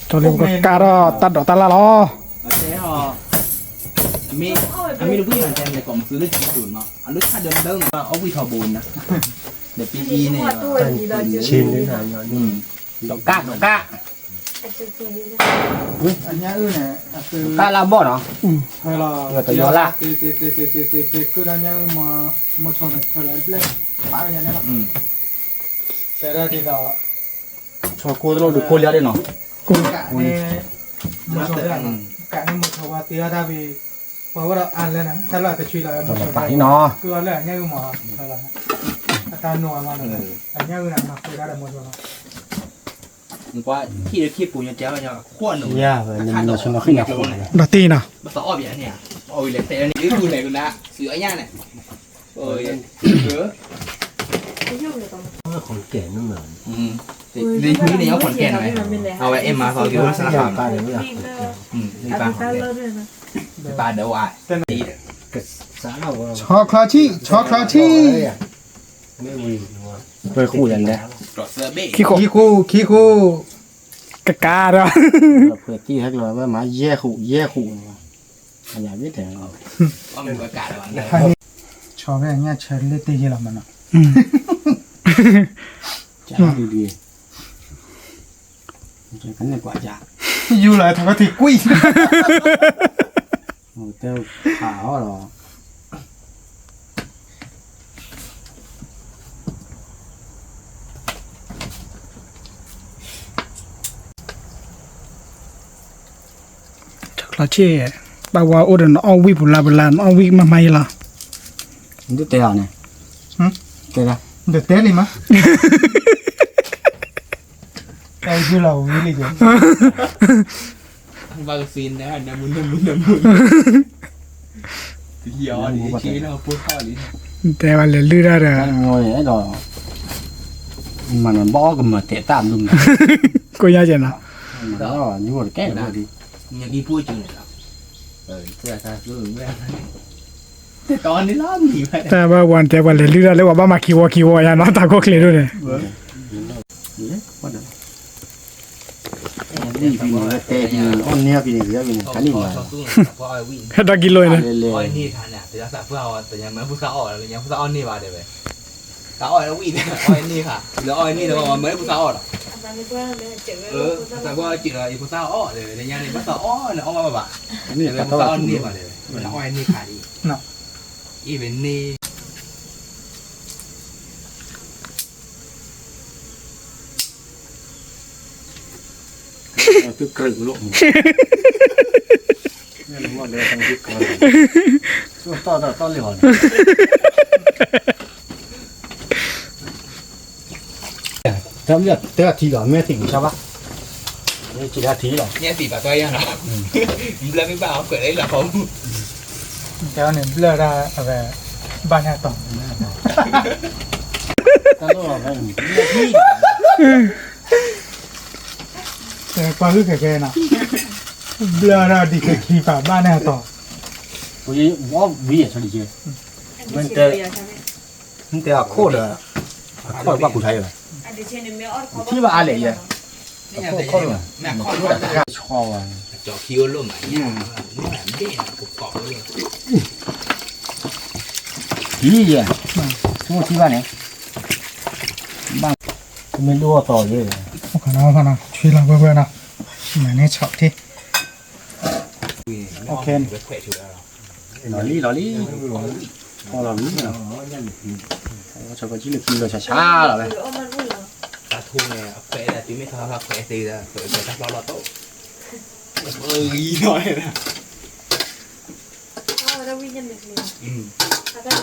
ကၢ်ထီၣ်တၢ်ဒိးတၢ်လၢ်လီၤ, အမ့ၢ်တဝံၣ်န့ၣ် တဲလဲၤကိးမၤသုလၢထံတိၤမး, အလၢထၣ်ဒၢမဒၢမး အီၣ်ဝံၣ်ထီဘိနၤ, ဒီးပအံၤန့ၣ်, ဒီးကၢ်ဒီးကၢ် အညၣ်အုၣ်န့ၣ်, ကၢ်လၢဘီၣ်နီၤ, တယီၤလၢ, တဲဒၣ်ဒ်သိး, ဆိကိၢ်တလိၣ်ဒုးကိၢ်လၢဒ်နီၤ, ကးန့ၣ်, ကးန့ၣ်မိၤဆိဝဲတ့ထီၣ်တၢ်ဖဲ, ပှၤဝဲဒီးအါလဲၣ်န့ၣ် တၢ်လၢအကဆှံလီၤ, မိၤဆိဝဲ, ကုၢ်အီၤလၢအညၣ်အုၣ်မး, အတၢ်နိၣ်အမးလီၤ, အညၣ်အုၣ်န့ၣ် မၤဃုာ်ဒၣ်ဒီးမိၤဆိလီၤ နကွၢ်ထံၣ်လၢခံပူၤညါ တဲဝဲညါ, ဒီးတ့ၢ်နီၤ, ဘၣ်သးအီၣ်ဘၣ်န့ၣ်, အီၣ်ဝံၤလဲၤတဲန့ၣ် ဒ်ကူၣ်န့ၣ်ကနၤ, စုအညၣ်န့ၣ်, လၢညါန့ၣ် အီၣ်ခိၣ်ကဲနီၤ, အဝဲအဲၣ်မၤသီက့ၤဝဲစးခါ, ပၢ်လၢ ပာ်ဒၢဝါ, ဆီချီဆံၣ်, ဆီချီဆံၣ်, ပှဲၤဃူလဲၣ်လဲၣ်, ခံဃူ, ခံဃူ, ကကးဒီး, ပှဲၤသံဟဲကျိၤဝဲမၤယဲၢ်ဃူ, ယဲၢ်ဃူ, အယၤဘ့ၣ်တဲ, ဆီဖဲညၣ်ဆၢလ့ၣ်တ့ၢ်ယဲလီၤမနီၤ, ကန့ၣ်ကွၢ်ယၤ, ယူလီၤထီၣ်ကထံၣ်ကွံာ်, တဲဖးအီၤလီၤ. ဆီချီဆံၣ်, ဘၣ်ဝါအိၣ်ဒီးနအီၣ်ဝံၣ်ပူၤလၢပူၤလၢ နအီၣ်ဝံၣ်မးမးယဲလီၤ, ဒုးတဲအီၤန့ၣ်, တဲဒၣ်, ဒုးတဲလံမး, တၢ်ယုၢ်လီၤဝံၤလံ, ဘၣ်ကသ့နမုၢ်နမုၢ်နမုၢ်, တဲဘၣ်လဲၤလုၢ်တၢ်ဒီး, အဲၣ်ဒိး, မၤနဘီကမၤတဲာ်တၢ်ဘျုးမး, ကိးညါကဲနီၤ, တကဲ, တၢ်ဘၣ်ဝဲတဲဘၣ်လဲၤလုၢ်တၢ်လၢပှၤဘၣ်မၤခံဝီခံဝီယါနီၤ တၢ်ခိၣ်ချ့ဒိၣ်န့ၣ် ဟဲဒီကံလိာ်န့ၣ်, သးပှၢ်စံးဒီး ယဖိသၣ်အီၣ်ဒီး လၢညါန့ၣ် ဘၣ်သးအီၣ်န့ၣ် အီၣ်ဘၣ်ဘၣ်, ဖိသၣ်အီၣ်န့ၢ်ဘၣ်ဒီး အီၣ်န့ၢ်ခါဒ်အံၤ, အံၤဝဲန့ၣ် သုကြၢးလိာ်, တၢ်မ့ၢ်တဲထံလီၤ မ့ၢ်ထံကစၢ်ဘၣ်, မ့ၢ်ထံလီၤ, ညၣ်သံၣ်ဘၣ်တွၢ်ယါနီၤ, ဘျၢမ့ၢ်ဘၣ်အီၣ်ကွဲးလၢလီၤခီပူၤ, တဲန့ၣ်ဘျၢဒၣ်အဝဲ, ဘၣ်န့ၢ်အတီၤ, တၢ်လီၤ ပှၤဂုၢ်ခဲခဲနီၤ, ဘျၢဒၣ်ဒံးကခံပာ်ဘၣ်န့ၢ်အတီၤ, ဝံၤ, မ့ၢ်တဲအခိၣ်ဒီး, အခိၣ်ဘၣ်ပူၤထါယဲဘၣ်, ထံၣ်ဘၣ်အါလဲၣ်ယဲ, အခိၣ်ခိၣ်လီၤ, ဆီဝဲ, ကၠီခံအိၣ်လိၣ်မး, ထံၣ်ယဲ, ဆိကမိၣ်ထံၣ်ဘၣ်န့ၣ်, ဘၣ်, မ့ၢ်ဒိၣ်အသီယဲ, ဆွံလီၤကွၢ်ကွၢ်နီၤ, မၤန့ၢ်ဆီထံ, လီၤလံလီၤလံ, ဖီလီၤလံ, ဆီကီကံလၢခံလီၤဆါဆါလီၤဝဲ, တၢ်ထူန့ၣ် အခွဲးဒၣ်တုၤမ့ၢ်ထီၣ်ခွဲးသ့ဒီး ခွဲးတၢ်ဖျီလီၤတိၢ်,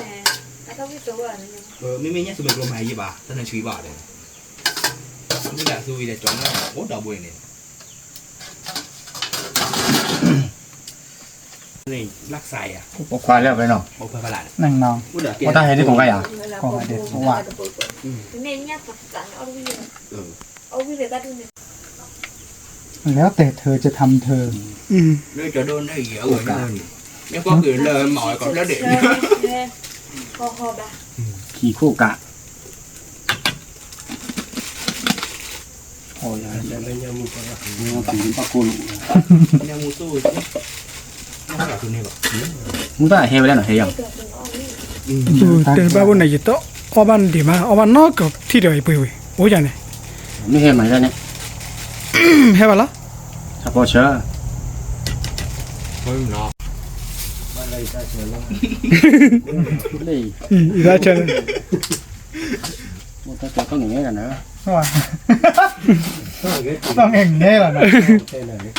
အၢဂံၤနီၤ, မ့မ့ၢ်ညၣ်သူမ့ၢ်ကျိမၤယံၤဘၣ် တၢ်နၢၤဆှံဘၣ်ဒီး, မ့ၢ်ဒၣ်သူဝံၤဒီးကၠီနီၤ အိၣ်ဒီးဘိန့ၣ် လၢကစၢ်ယၤ, အိၣ်ခွါလၢဝဲနီၤ, အိၣ်ခွါဖးလၢ်, အိၣ်တၢ်ဟဲဒ်ကိးဂၤယၤ, ကိးဂၤဒဲး, แล้วแต่เธอจะทำเธอ, လၢကၠီဒိၣ်န့ၣ်ယၤ, လၢမၤဝဲကီးဖျၢၣ်ဒဲး, ခံခိၣ်ကး မူတၢ်ဟဲဝဲဒၣ်နီၤ ဟဲယၤ, တဲဘၣ်ဘိန့ၣ် ယတအီၣ်ဘၣ်ဒံးမး အီၣ်ဘၣ်နီၢ်ကီၢ်ထံၣ်ဒီးယပှ့ၤဝံၤ အိၣ်ယၤန့ၣ်, မ့ၢ်ဟဲမၤဒ်န့ၣ်, ဟဲဘၣ်လီၤ, အဖီဆၢ တၢ်ငဲၤငဲလီၤနီၤ,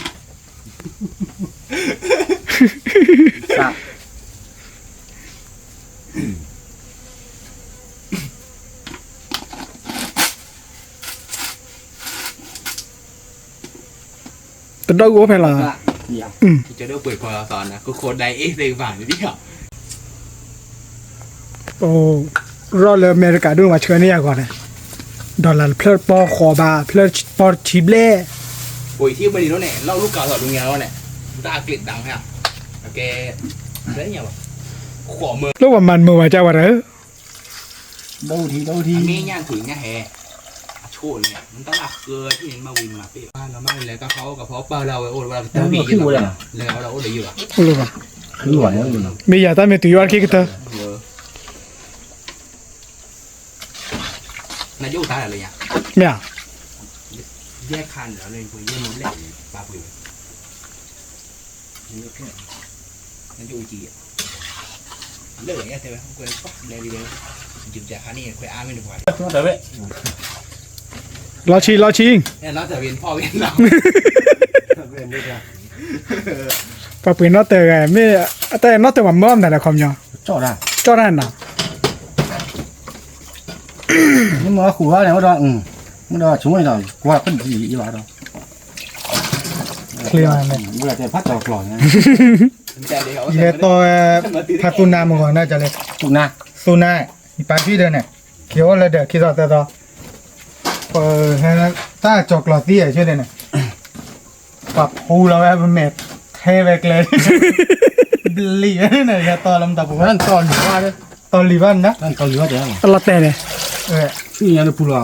တဒီးအိၣ်ဖဲလီၤ, ရီၣ်လၢအမဲရကၤဒိၣ်မးဆှၢန့ၢ်ယၤဂီၤန့ၣ်, ဒီးလၢဖျၢၣ်ပီဃိးဘး ဖျၢၣ်ပီတဆံဘျဲၣ်, ပထံၣ်ဘၣ်န့ၣ်လီၤန့ၣ် လီၢ်လူၢ်ကၤလီၤဒုးညါလီၤန့ၣ်, တၢ်အကျ့းတၢ်ဟဲ, ကဲ, လၢပှၤမၤမုာ်ဝဲကၢ်ဝဲဒၣ်ဧၢ, ဒိၣ်ထံဒိၣ်ထံ, မ့ၢ်ညၣ်ထူၣ်ညၣ်ဟဲ, အဆိၣ်န့ၣ် နတၢ်လၢဃၢထံၣ်န့ၣ် မ့ၢ်ဝံၤမၤပ့ၢ်ဘၣ်, လဲၤကဖီကဖီပာ်လၢအဝဲအိၣ်ဝဲကတၢၢ်ဖံးလီၤ, လဲၤအဝဲဒၣ်အိၣ်လၢယိာ်ဘၣ်, မ့ၢ်ယၤတၢ်မ့ၢ်တုၤယွၤတခ့ကတၢၢ် နယိၣ်တၢ်လၢယၤ, မ့ၢ်ဧါ, ယဲၢ်ခါန့ၣ်လီၤ, ယဲၢ်မ့ၢ်လဲၣ်န့ၣ် ပာ်ပှ့ၤဝဲ, နယိၣ်ကံ, လၢယတဲဝဲ, ကွဲးဘျဲလံ, ယုၢ်ပျၢ်ခါန့ၣ် ခွဲးအါမ့ၢ်တပှၤ, လီၤဆံလီၤဆံ, ပှၤပှ့ၤနီၣ်တၢ်ဂၤ မ့ၢ်, အတၢ်နီၣ်တၢ်မၤမၤမတၤလဲၣ်ခီပညီ, ကၠီၣ်တၢ်နီၤ မ့ၢ်မၤဃုာ်ဘၣ်န့ၣ်ဒီး, မ့ၢ်ဒီးဆိကမိၣ်န့ၣ်ဒီး ကွၢ်ဖးဒံးအံၤဘၣ်ဒီး, ချ့ဘၣ်န့ၣ်, ယဟဲတီဝဲ, ဖးသူနါမုၢ်ဂီၤန့ၣ်လဲၣ်, သူနါ, ယပာ်ဖံးဒီးန့ၣ်, ခံအိၣ်လၢဒီးခံသီသၢသီ, တၢ်ကၠီၤကျီၤသံအဆၢန့ၣ်န့ၣ် ပှၤဖူလီၤဝဲ ပမဲာ်ထဲဝဲကျဲ, ဘျံးဝဲန့ၣ် ယတီလီၤမတၤပူၤ, တီလံၤဘၣ်, တီလံၤဘၣ်န့ၣ်, တလီၤတဲာ်န့ၣ်, ဆူညါလၢပူၤလီၤ,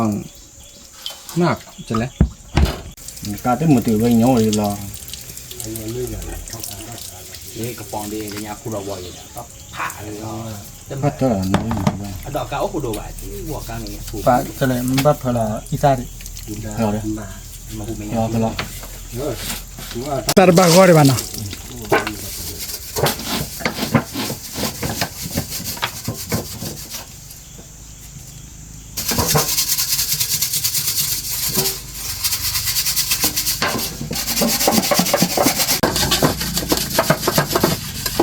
နလဲၣ်, ကါတမုာ်တုၤဝဲညိလီၤ, ကပီၤဒ်ညါခူဒီးဝီၤအံၤ, ဖးလီၤ, အဒီးကါအိၣ်ခူဒိၣ်ဘၣ်, ဝီၤကါန့ၣ်, ဘၣ်ဖၢလီၤအံသၣ်ဒံး, တၢ်တဘၣ်ဂီၢ်ဒံးဘၣ်နီၤ. ပှၤကၠိဖိဒီး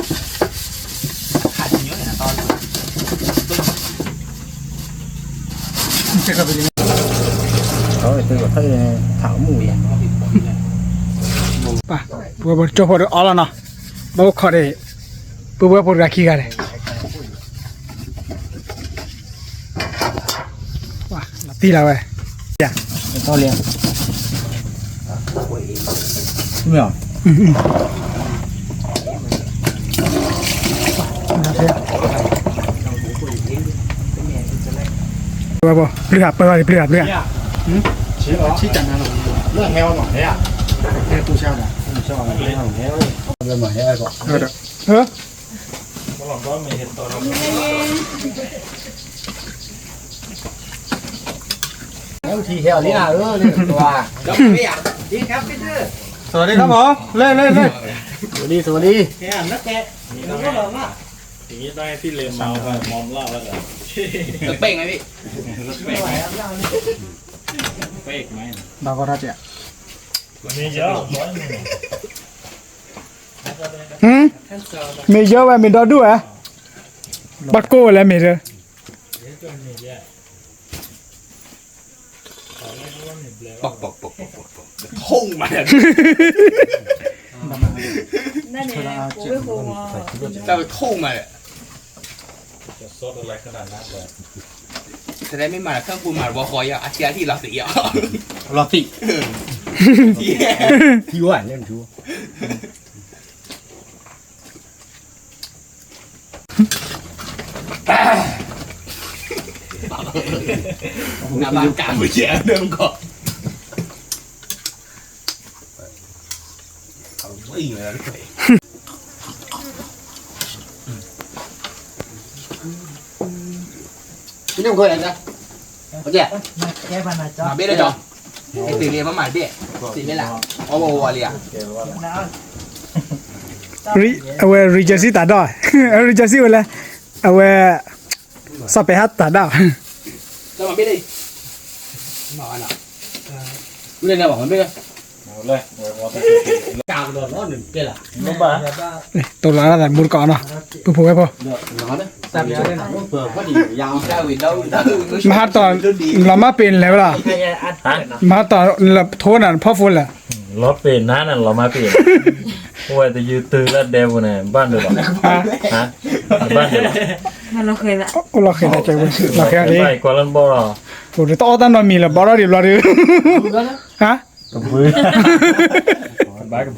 အီလီၤနီၤ, ဘၣ်အိၣ်ခိးဒီး ပှၤဝဲဖိတဂၤခံဂၤန့ၣ် လီၤတံၢ်လီၤဝဲ, မ့ၢ်, ပျုၢ်ဟးပၢၢ်ဘၣ်ဒီး ပျုၢ်ဟးပျုၢ်ဟး, สวัสดีครับผม เล่นเล่นเล่น สวัสดี สวัสดี อย่างนี้ต้องให้พี่เลมเมาไปมอมเหล้าแล้วเหรอ เป๊กไหมพี่ เป๊กไหม บาร์โค้ดเจ๊ วันนี้เยอะ ဟမ်, မ့ၢ်ယဲဝဲမ့ၢ်ဒီဒူၣ်ဝဲ, ဘၣ်ကိၢ်ဝဲလၢမ့ၢ်ဒီး, ပီၣ်ပီၣ်ပီၣ်ပီၣ်ပီၣ်, ကထိၣ်မး, တၢ်ကထိၣ်မး, တလဲမ့ၢ်မၤလၢခၢၣ်ပူၤမၤတဘီဃီယီၤ အထံအထံလီၤသံးယီၤ, လီၤသံး, ထံဝဲလဲၣ်ထူ နဘၣ်ကးမုၢ်ယဲၢ်ဒၢၣ်ကီး, မၤဘ့ၣ်လၢကီး, သ့ၣ်လၢဘၣ်မၤဘ့ၣ်, သ့ၣ်လၢလၢ, အဝဲ Regency တၢ်ဒီး, Regency ဝဲလဲၣ်, အဝဲ စီၤပဲၤဟးတၢ်ဒီး, မၤဘ့ၣ်လၢ, မၤဘ့ၣ်လၢ, တိၢ်လီၤတၢ်သးမူတကိးနီၤ, ပုၢ်ဖိဝဲၢ်ဖိ, မဟါတီၢ်, လီၤမၢ်ပ့ၤလဲၤဝဲလီၤ, မဟါတီၢ်လၢထိနၤဖီၣ်ဖိလဲၣ် လီၤပ့ၤနၤန့ၣ် လီၤမၢ်ပ့ၤ, အိၣ်ဝဲတယုၢ်တုၤလၢဒဲပူၤန့ၣ် ဘၣ်ဒိးလီၤ, ဘၣ်ဒိးလီၤ, အိၣ်လီၤဃဲၤ, လီၤဃဲၤ, ဘၣ်ကွၢ်လၢနဘီၣ်လီၤ, အိၣ်တအီၣ်တၢ်နီတမံၤလၢၤဘီၣ်ထီၣ်ဒံးဘျီဒုး, ဟါ, ကဘု, ဘၣ်ကဘ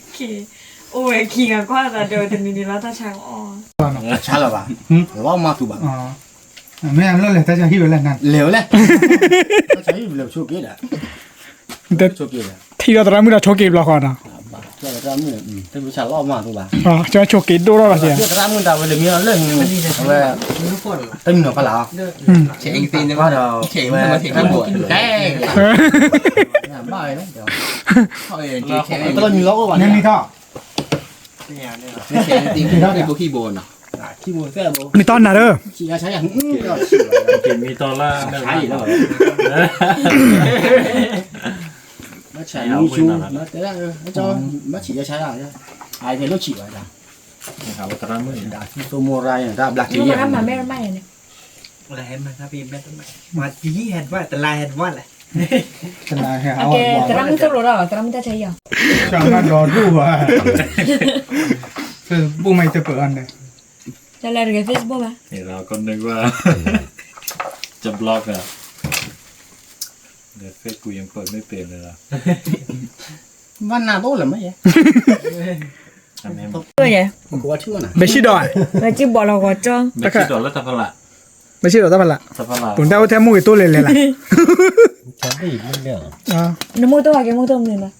အိၣ်ဝဲခံဂၤကွၢ်သးဒီးတနံၤန့ၣ်လီၤ တၢ်ဆါအီၣ် တၢ်ဆါလၢၤဘၣ်, လီၤမၢ်သူဘၣ်, မ့ၢ်အလီၢ်လဲၤတၢ်ဆါဟံၣ်ဝဲလဲၣ်နၤ, လဲၤဝဲလဲၣ်, တၢ်ဆါဟံၣ်လဲၤဆိက့ၤဒီး, ဆိက့ၤဒီး, ထံၣ်ဒီးသရၣ်မုၣ်ဒီးဆိက့ၤဘျီဃီနီၤ, သရၣ်မုၣ်, တၢ်ဆါလီၤမၢ်သူဘၣ်, ဆိက့ၤဒိၣ်ထီၣ်ဘၣ်စ့ၢ်, သရၣ်မုၣ်တၢ်ဝဲလၢမ့ၢ်အီၤလၢ, အဝဲ, တမံၤနီၤဖးလၢ်အီၤ, ဒီး, ဘၣ်ဝဲ, နမံၤထီၣ်, မံၤထီၣ်နၤဧၢ, ဘၣ်ဆံးယဆါယၤ, ဘၣ်ဆံးယဆါယၤ, အဝဲလိၣ်ဆံးဝဲဒၣ်, သရၣ်မုၣ်သိၣ်မိၢ်ရါန့ၣ် တၢ်ဘျါက့ၤယဲၢ်, မၤမ့ၢ်မးယဲၢ်န့ၣ်, သရၣ်မုၣ်သိၣ်လိဒီး သရၣ်မုၣ်တၢ်ဆါယၤ, ဘၣ်, Facebook မးတပၢၢ်အီၤန့ၣ်, တၢ်လဲၤတဂ့ၤ Facebook ဘၣ်, ကနုက, จะ block อ่ะ, เดี๋ยว Facebook ยังเปิดไม่เป็นเลยล่ะ, ဘၣ်နၤတအိၣ်လၢၤမးယဲၢ် ဘဲဆံဒီး, ဘဲဆံဒီးလၢတၢ်ဖးလၢ်, ဘဲဆံဒီးတၢ်ဖးလၢ်, ပတၢ်အိၣ်ထဲမိၢ်ဂ့ၤတိၢ်လဲၤလဲၤလၢ်, နမိၢ်တိၢ်ဟဲက့ၤမိၢ်တိၢ်မနုၤလီၤ,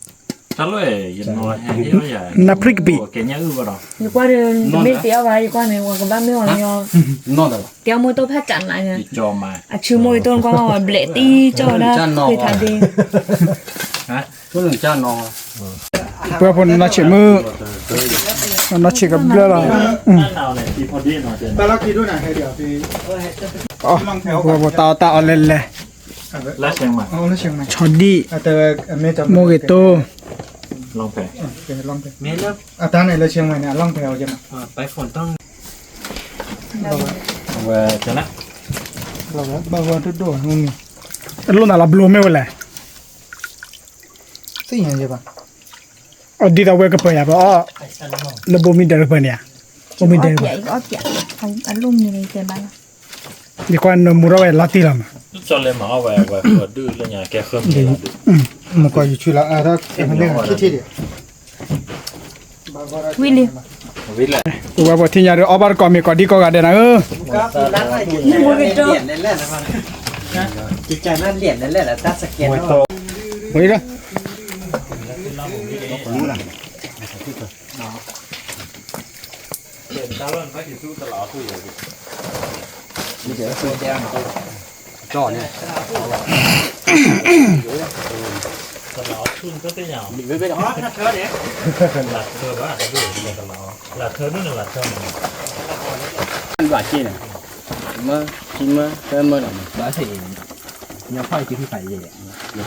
နဖျံးကပံာ်, ယကွၢ်ဒီး မ့ၢ်တတဲအီၣ်ဘၣ် ယကွၢ်န့ၣ် ဝဲကဘၣ်မ့ၢ်အီၤလၢ တဲအီၣ်မိၢ်တိၢ်ဖးကးနးန့ၣ်, အဆူမိၢ်ဂ့ၤတိၢ်နကွၢ်ဝဲဘျဲးတံၢ်ကၠီဝဲဒၣ် ဖ့ထးဒ့ ပှၤဖိနီၢ်ဆံးမုၣ်, နီၢ်ဆံးကဘျၢလီၤ, ပှၤတၢ်အီၣ်တၢ်အီလဲၤလဲၤ, ဆီဒံၣ်, မိၢ်ဂ့ၤတိၢ်, အလိၣ်နၤလီၤဘျိမ့ၢ်ဝဲလဲၣ်, သ့ၣ်ညါယဲဘၣ်, အဒ်သိးဝဲကပၢၤယၤပအီၣ်, လၢဘိမံဒၢးကပၢၤန့ၣ်ဧါ, ဘိမံဒၢးကပၢၤ, ယကွၢ်နမူထီၣ်ဝဲလီၤတံၢ်လီၤမး, မကီယူၤဆူလီၤ, ဝံၤလံ, ပဝဲပှၤထံၣ်ညါဒီး အီၣ်ဘၣ်တကိးမ့ၤကိးဒံကိးဂၤဒဲးနၤဧၢ, ဝံၤလံ, ဘၣ်က့ၤန့ၣ်, မၢ်, ထံမၢ်, တၢ်မၢ်ဒီးမၢ်, ဘၣ်သ့ၣ်အံၤန့ၣ်, ညဖီၣ်ယကံဖီၣ်ယဲ, ယ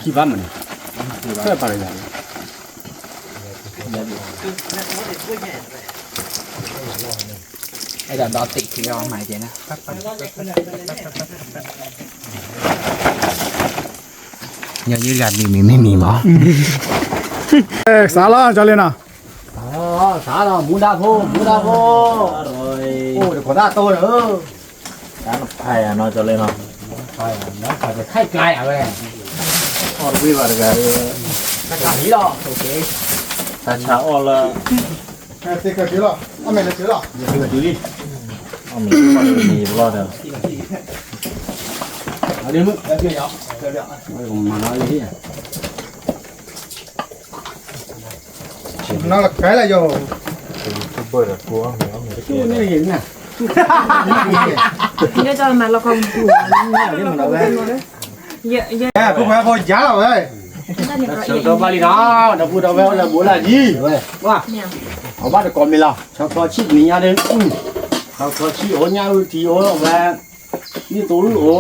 ခံဘၣ်မးန့ၣ်, ဖၢၣ်ပာ်လီၤယၤန့ၣ်, အဲၣ်ဒိးဒီးတ့ၢ်ခံဂၤမၤကဲနၤ, ညီယဲတဂၤမံၤမံၤမံၤမံၤမး, စးလီၤကၠီလ့နီၤ, စးလီၤ မူဒါဖိ မူဒါဖိ, အိၣ်တခိးသၣ်တိၢ်လၢ တၢ်နဖးယၤနီၤ ကၠီလ့နီၤ, တၢ်ခဲကျါယၤဝဲ, အီၣ်တဝံၣ်ဘၣ်တဂၤ, တၢ်ဆါအီၣ်လၢ သ့ၣ်ကတုၤလီၤ, အီၣ်မ့ၢ်လၢတုၤလီၤ, ယသ့ၣ်ကတုၤလံ, အီၣ်မ့ၢ်လၢတုၤလီၤဒီး, အမၤနီၤလံ နီၢ်လၢကဲလၢယိၤ, န့ၣ်, ဖိခွါဖိယါလီၤဝဲ, ဒီပုၢ်ဒီဝဲၢ်လၢဘိလၢဒ်ဝဲ, အဘၣ်တကိးမံၤလီၤ ဆီဆီဆံၣ်တနံၤညါဒီး, ဆီဆီဆံၣ်အိၣ် ညၣ်အုၣ်ထံအိၣ်ဝဲ, နံၣ်သိအုၣ်အိၣ်,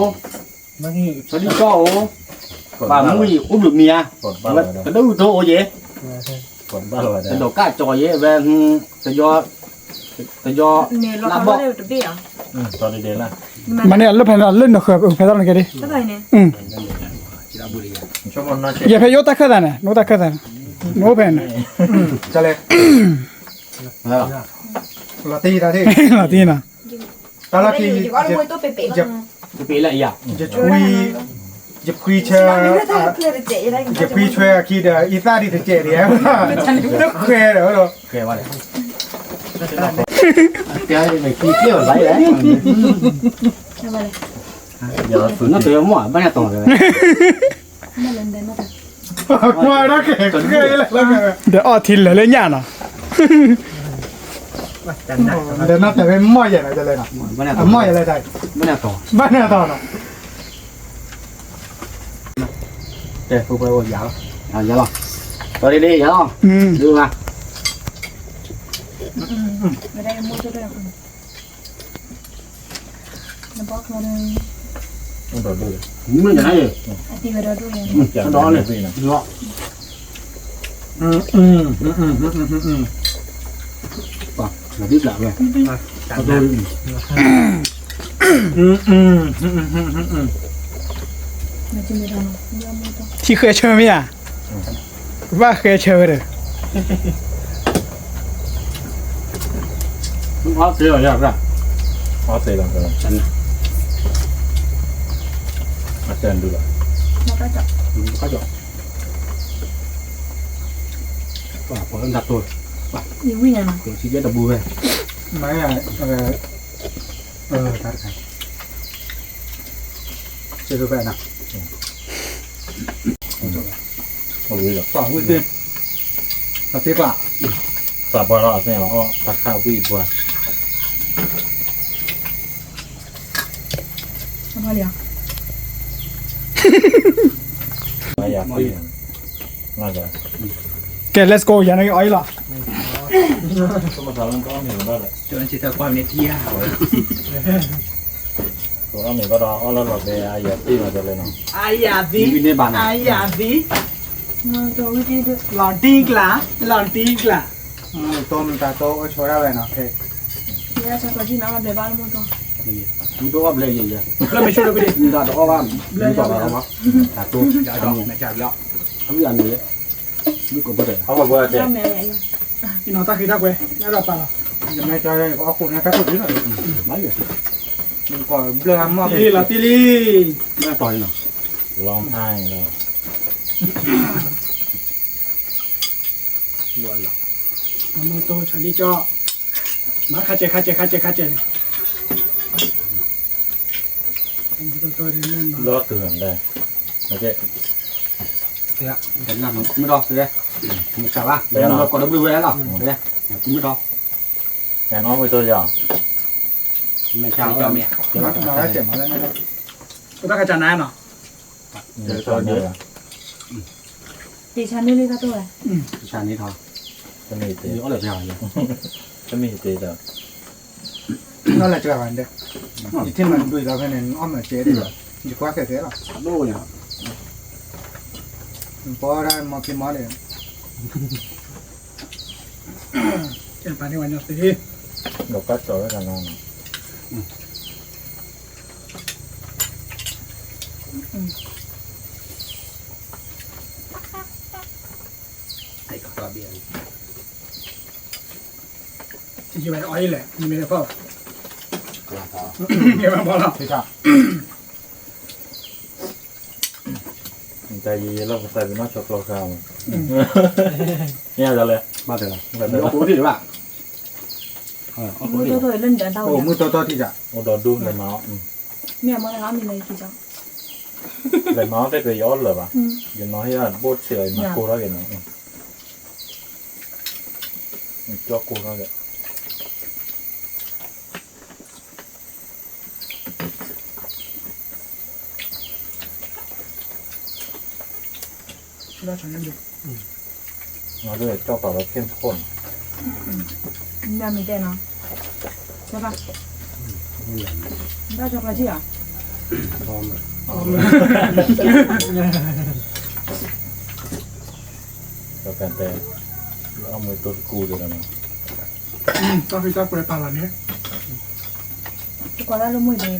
ဆီဒံၣ်ကၠီၣ်အိၣ်, ပှၤမုၣ်အံၤအိၣ်ဘျုးမံၤဧါ, ဝဲကဒၢၣ်အုၣ်ထိအိၣ်ယဲ, တဒိးကၣ်ကၠီယဲဝဲ, တယီ, တယီ, လၢဘီၣ်, မၤန့ၢ်လၢဖဲလၢနဃၢၤဖဲသၣ်နကဲဒ်, ယဲဖဲယအိၣ်တၢ်ခၢၣ်သးန့ၣ် နအိၣ်တၢ်ခၢၣ်သးန့ၣ်, နအိၣ်ဖဲန့ၣ်, လီၤတံၢ်, လီၤတံၢ်နီၤ, တၢ်လီၢ်ခံ, ယဖှံ, ယဖှံဆၢ, ယဖှံဆၢအခံဒီး အံသၣ်ဒံးတစဲးဒံး, တဃဲဒီး, ဒီးအီၣ်ထံလၢာ်လၢညၣ်နီၤ, ဒီးနီၢ်တဲဝဲမီၢ်ယဲၢ်နီၤ, အမီၢ်ယဲၢ်လၢတၢ်, ဘၣ်န့ၣ်အတီၢ်နီၤ, တဲဖိဝဲယၤလီၤ, ယၤလီၤ, တီဒ့ဒ့ယၤလီၤ, ဒုးဘၣ် မုၢ်တနၤအံၤ, ဒီးန့ၣ်, ဒ်ကျးဝဲ, ထံဃဲဆၢမ့ၢ်ဧါ, ဘၣ်ဃဲဆၢဝဲဒီး, အီၣ်သ့လီၤ, အီၣ်သ့လီၤ, အတဲဒုလီၤ, ပှၤပှၤလၢတၢ်တိၢ်, ပှၤစံးကဲတဘူးဝဲ, မၤ, တၢ်တခါ, စ့ၢ်ကီးဖဲနၤ ပှၤဝံၢ်သ့ၣ်, အသ့ၣ်ကျါ, ပှၤဘၣ်လီၤအသ့ၣ်လီၤ, အီၣ်တၢ်ခါဝံၣ်ပှၤ, ကဲ let's go ယၤန့ၣ်အီၣ်အံၤလီၤ, အီၣ်မ့ၤဘၣ်ဒီးအီၣ်လၢလီၤဘဲအယၤသံလီၤ, အယၤသံ, အယၤသံ, လီၤတံၢ်ကျါ, လီၤတံၢ်ကျါ, တိၢ်မတၤတိၢ်အိၣ်ဆိဒၣ်ဝဲနီၤ, မ့ၢ်အီၣ်ဘျဲၣ်ယဲၢ်ယဲၢ်, မ့ၢ်တအီၣ်ဘျဲၣ်ယဲၢ်ယဲၢ်, တၢ်တိၢ်, အဝံၣ်အမ့ၢ်ယဲၢ်, မ့ၢ်ကိးဘၣ်ဒီး, အဝံၣ်အမ့ၢ်ယဲၢ်, အံၤနီၤတၢ်ဃ့တၢ်ကွဲး, အဲၣ်ဒိးပာ်လီၤ, ယမ့ၢ်တၢ်အီၣ်ခိၣ်န့ၣ်တၢ်ခိၣ်ဒ်နီၤ, ဘၣ်ယဲၢ်, ဘျၢမီၢ်လီၤတံၢ်လံ, ဘျၢတီၤလီၤ, မ့ၢ်တိၢ်ဆါဒံကၠီ, မၤခါစဲးခါစဲးခါစဲးခါစဲးန့ၣ် လီၤတုၤလီၤဒဲး, မ့ၢ်ဒီး, မ့ၢ်စးဘၣ်, မ့ၢ်ဒီးကိးဒီဘျုးဝဲလီၤ, မ့ၢ်ဒီး, မ့ၢ်စးဘၣ်, မ့ၢ်စးဘၣ်, တၢ်ကစၢ်နါနီၤ, တၢ်ကစၢ်န့ၣ်လံတၢ်တိၢ်ဝဲ, တၢ်ကစၢ်န့ၣ်ထီၣ်, တမ့ၢ်တ, တမ့ၢ်တဒီး, နီၢ်လၢစှၤဘၣ်ဒဲး, ယထံၣ်မၤဒွံးလီၤဖဲန့ၣ် နအီၣ်မၤစဲးဒ်လီၤ ယကွၢ်ခဲခဲလီၤ, ပီဒၣ်မီၤဖံးမီၤန့ၣ်, ပာ်န့ၢ်ဝဲညီသ့, ဒီးကၢ်ကၠီၤဝဲဒၣ်နီၤ, ယဝဲအီၣ်အံၤလဲၣ်, မ့ၢ်ဖီၣ်, မ့ၢ်ဖီၣ်လီၤ, တၢ်ယံာ်ယံာ်လီၤ ပသးပ့ၤနီၣ်ဆီကျီခါမး, မ့ၢ်ဒ်လဲၣ်, ဘၣ်တဲလီၤ, မုၢ်တီတီထံၣ်တၢ်, မုၢ်တီတီထံၣ်တၢ်, အိၣ်ဒီးဒူလဲၤမၤအီၣ်, မ့ၢ်အမ့ၢ်လဲၤမၤအီၣ်သ့ၣ်က့ၤယီၤ, လဲၤမၤအီၣ်သ့ၣ်က့ၤယီၤအီၣ်လၢၤဘၣ်, ယနီၤဟ့ၣ်ဘိၣ်ဆံးလီၤ ယမၤကိၢ်ထီၣ်က့ၤနီၤ, ကၠီကိၢ်ထီၣ်က့ၤ လၢကၠီပာ်လီၤ เข้มข้น, မ့ၢ်တဲနီၤ, ကၠီပာ်, ဘၣ်ကၠီပာ်ထံၣ်ဧါ, ကၠီပာ်တဲ, အီၣ်မ့ၢ်တိၢ်တကူဒီးနီၤ, တၢ်ဖံးတၢ်ကွဲးပာ်လီၤန့ၣ်, တကွၢ်လၢလၢမုၢ်ဒဲးလီၤ,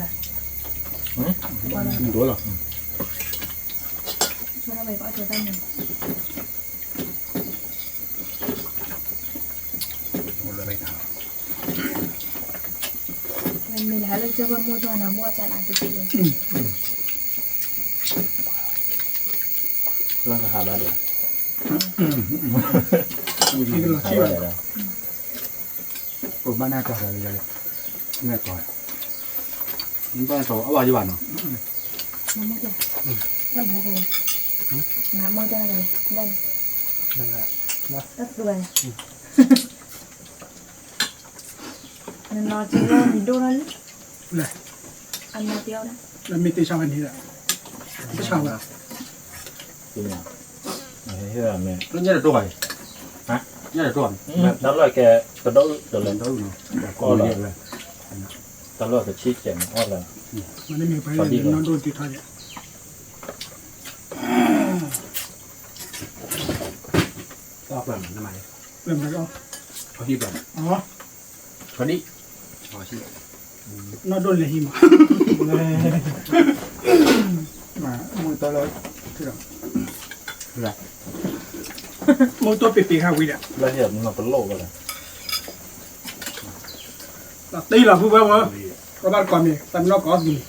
ဒိၣ်လီၤ, ဆိဝဲဘၣ်အီၣ်ကၠီတၢ်န့ၣ်, မ့ၢ်လၢဟးလၢကစၢၢ်ပှၢ်မိၢ်တၢ်နၤမိၢ်အစၢ်နၤတသ့လၢၤ, လၢကဟးဘၣ်ဒီး, ဘၣ်နၢ်ကၢ်ဒီးလံ, မ့ၢ်ကီး, ဘၣ်ကီးအဝဲယဘၣ်နီၤ, နမိၢ်ကၢ်, နမိၢ်ကၢ်, တၢ်သူဝဲန့ၣ်, နနီၤက့ၤလၢနဒိၣ်ထီၣ်လံ, အနီၤက့ၤအီၤဒၣ်, နမ့ၢ်တ့ဆါဝဲန့ၣ်ဒီး, တဆါဝဲ, တၢ်လီၢ်ကဲ တဒိၣ်အံၤတလၢ, တၢ်လီၢ်ကဆံးကဲးန့ၣ်အီၣ်လၢ, တၢ်လီၢ်ကဆံးကဲးန့ၣ်အီၣ်လၢ, နီၢ်ဒိၣ်လဲၤဟံးမး, မုၢ်တီလၢ, မုၢ်တီပ့ၤပ့ၤခါဝံၤဒီး, လၢဟံးမးတလိၣ်ဝဲလဲၣ်, တ့လီၤဖုဝဲဝဲ, ကဘၣ်တကိးမ့ၢ် တၢ်မနီၢ်ကိးအီၣ်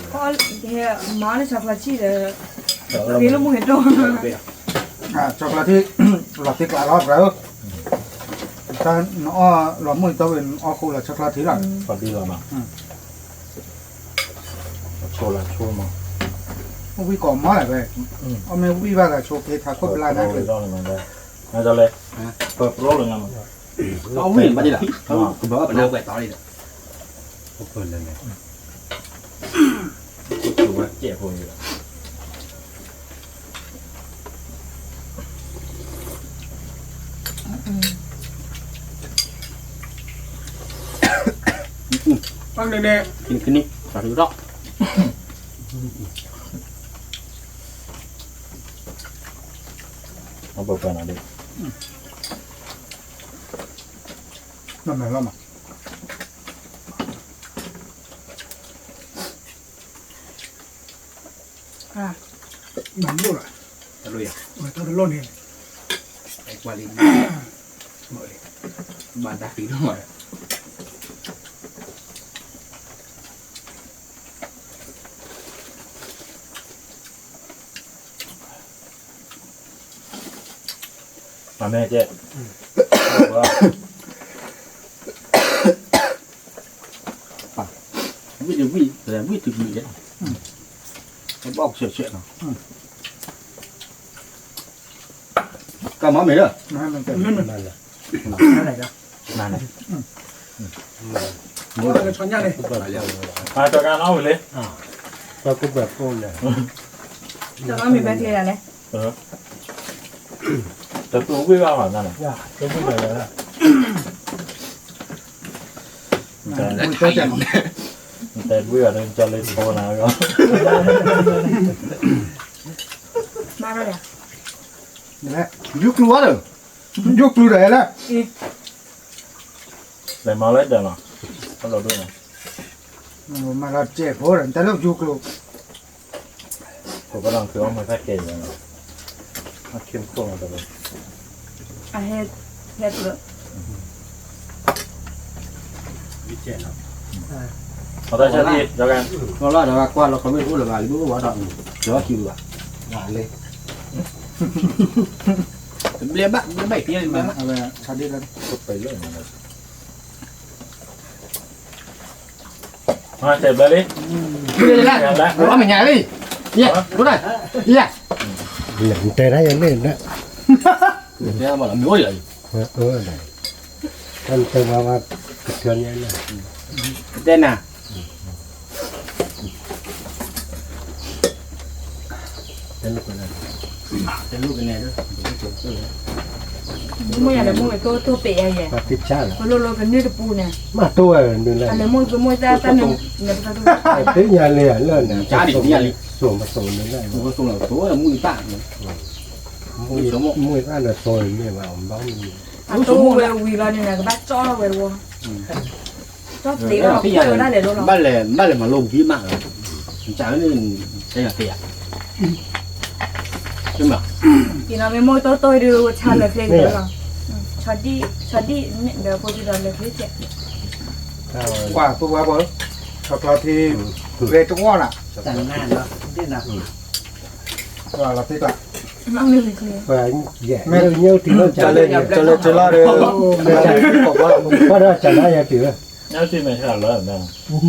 သံန့ၣ်, မၤလၢဆီကျီထံဒီး, ဂ့ၤလၢမူဟဲတိၢ်, ဆီကျီထံ, လီၤသ့ကျးလီၤပှၤဧၢ, တၢ်နအီၣ်လီၤမူတီဝဲ နအီၣ်ဃိလီၤဆီကျီထံလီၤ, ဆိလီၤဆိမး, ဝံၣ်ကိးမးလၢၤဝဲ, အီၣ်မ့ၢ်ဝံၣ်ဘၣ်ဂၤဆိက့ၤထးခိၣ်ပလၢ်နၤက့ၤ, အဝံၣ်ဘၣ်ဒ်လီၤ, ကဘၣ်ပနၢ်ပှဲၤတီလံဒီး, ပၢ်န့ၣ်န့ၣ်, ကနံၣ်ကနံၣ်, သးဒူထီၣ်, အပၢၢ်ပၢၢ်နၤဒ်, မ့ၢ်လီၤမး, မၤဒိၣ်လီၤ, တၢ်တလိၣ်န့ၣ်, ကွၢ်လံ, ဘၣ်တၢ်ဃံလီၤမး မ့ၢ်ကဲ, ဝံၣ်တဝံၣ်, ဝံၣ်တဝံၣ်, ဘၣ်ဆဲးဆဲးနီၤ, ကမၤမ့ၢ်လၢ, နၤန့ၣ်, မ့ၢ်လၢ, တၢ်ကါနီၣ်ဝံၤလံ, တၢ်ကါမ့ၢ်ဘဲကျဲဒၣ်လဲၣ်, တၢ်သူဝံၣ်ဘၣ်မးနၤန့ၣ်, တၢ်သူဝံၣ်ဘၣ်လၢ, တၢ်သူဝံၣ်ဘၣ်လၢ, တဲဘှံးဘၣ်ဒီး ကၠီလ့ထိနၤ, မၤဒီး, ယူၤကျူၤဝဲဒီး, ယူၤကျူၤဒီးလဲၣ်, လဲၤမၤလၢဒၢးလီၤ, မၤလီၤစဲးဖိဒီး တၢ်လၢယူၤကျူၤ ပကလီၤက့ၤအီၣ်မ့ၢ်ဖးကဲအံၤ, အခဲခိၣ်မးတဘျီ, အဟဲ, ဟဲကျၢး, အတၢ်ဆၢဒံး, လီၤလီၤဒီးကွၢ်လီၤ ခီမ့ၢ်အိၣ်လၢၤဘၣ် လံဘိအိၣ်ဘၣ်ဒီး, ကၠီထံဘၣ်, လၢ, တဘျဲဘၣ် တဘျဲဘၣ်အံၤ, ဆၢဒံးလၢ တဲဘျၢလံ, အီၣ်မ့ၢ်ညါလံ, ယဲ, နတဲဒၣ်ယၤန့ၣ်, တဲဘၣ်လီၤ မ့ၢ်အိၣ်ယၤ, တၢ်တဲဘၣ်ဘၣ်, ကထၢညါလၢ, တဲနၤ, တဲလိာ်ကနဲ, တဲလိာ်ကနဲ, မ့ၢ်ယၤလဲၤမိၢ်ကတိတိပ့ၤယဲ, ပလိၣ်လိကနၢ်တပူၤန့ၣ်, မ့ၢ်တိၢ်ဝဲနုၤလဲၣ်, လဲၤမိၢ်ကမိၢ်တၢ်တၢ်န့ၣ်, သ့ၣ်ညါလံဧါလၢန့ၣ်, စိၤမစိၤနုၤလဲၣ်, မူတၢ်န့ၣ်, မူတၢ်န့ၣ်စိၤမ့ၢ်ဘၣ်, အတိၢ်ဝဲဝံၤလီၤန့ၣ် ကဘၣ်ကၠီထီၣ်ဝဲတဝီ ကၠီသ့လီၤ, ဘၣ်လဲၤ, ဘၣ်လဲၤမၤလိပူၤဖံးမး, ကန့ၣ်, တဲယၤသ့ဧါ, မ့ၢ်, မ့ၢ်မိၢ်တိၢ်တိၢ်ဒုး ဆါလၢာ်ချ့ကတၢၢ်လီၤ, ဆီဒံၣ်, ဆီဒံၣ်ဒီးဖိဒံၣ်ဒီးလၢာ်ချ့ကဲး, ကွၢ်ပဝဲပှၤ, ဆီကျီထံ, ဂဲၤတဝီနၤ, လီၤသ့ကျါ, မ့ၢ်, ကလဲၤကလီဒီး, ဘၣ်ဒီးကနါယၤတုၤ, ကလဲၤ, န့ၣ်နီၤလၢ, ဘၣ်က့ၤဘိၣ်အီၤန့ၣ်နီၤ, ဘၣ်က့ၤဘိၣ်န့ၣ်ဒီး,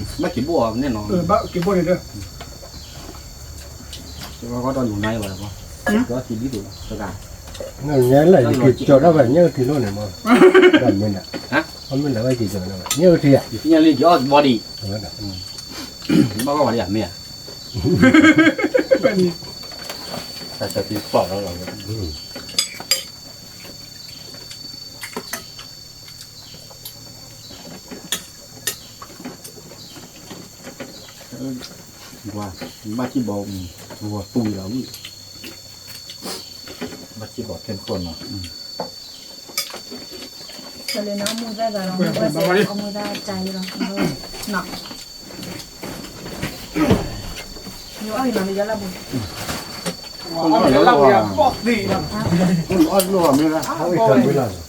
ကီၢ်ဒီးလူၤနါအံၤဘၣ်လၢ, ကီၢ်ထံဒ်သိးတဂၤ, ညါလၢယက့ၤကၠီၤဒၣ်ဝဲညါအုၣ်ထံလိၣ်န့ၣ်မး, မ့ၢ်, အမ့ၢ်လၢဝဲက့ၤကၠီၤဒၣ်ဝဲညါအုၣ်ထံဧါ, ယသ့ၣ်ညါလံက့ၤအီၣ်ဘီဒံး, ဘၣ်ကီၢ်ဝဲဒၣ်မ့ၢ်ဧါ, တၢ်ဆၢသံပီၣ်လီၤလီၤ, ဘၣ်ထံဘီ, ဝီတူၢ်လီၤဝံၣ်, ဘၣ်ထံဘီခဲခိၣ်နီၤ, လၢနအီၣ်မူၢ်သၣ်သးလီၤ, မူၢ်သၣ်သးလီၤ, အီၣ်မူၢ်သၣ်တၢ်အံၤလီၤ, နီၤ, ယအီၣ်အံၤနီၤ လၢယလၢပူၤ, အီၣ်လၢလၢပူၤ, အီၣ်လၢမ့ၢ်, အီၣ်လၢ,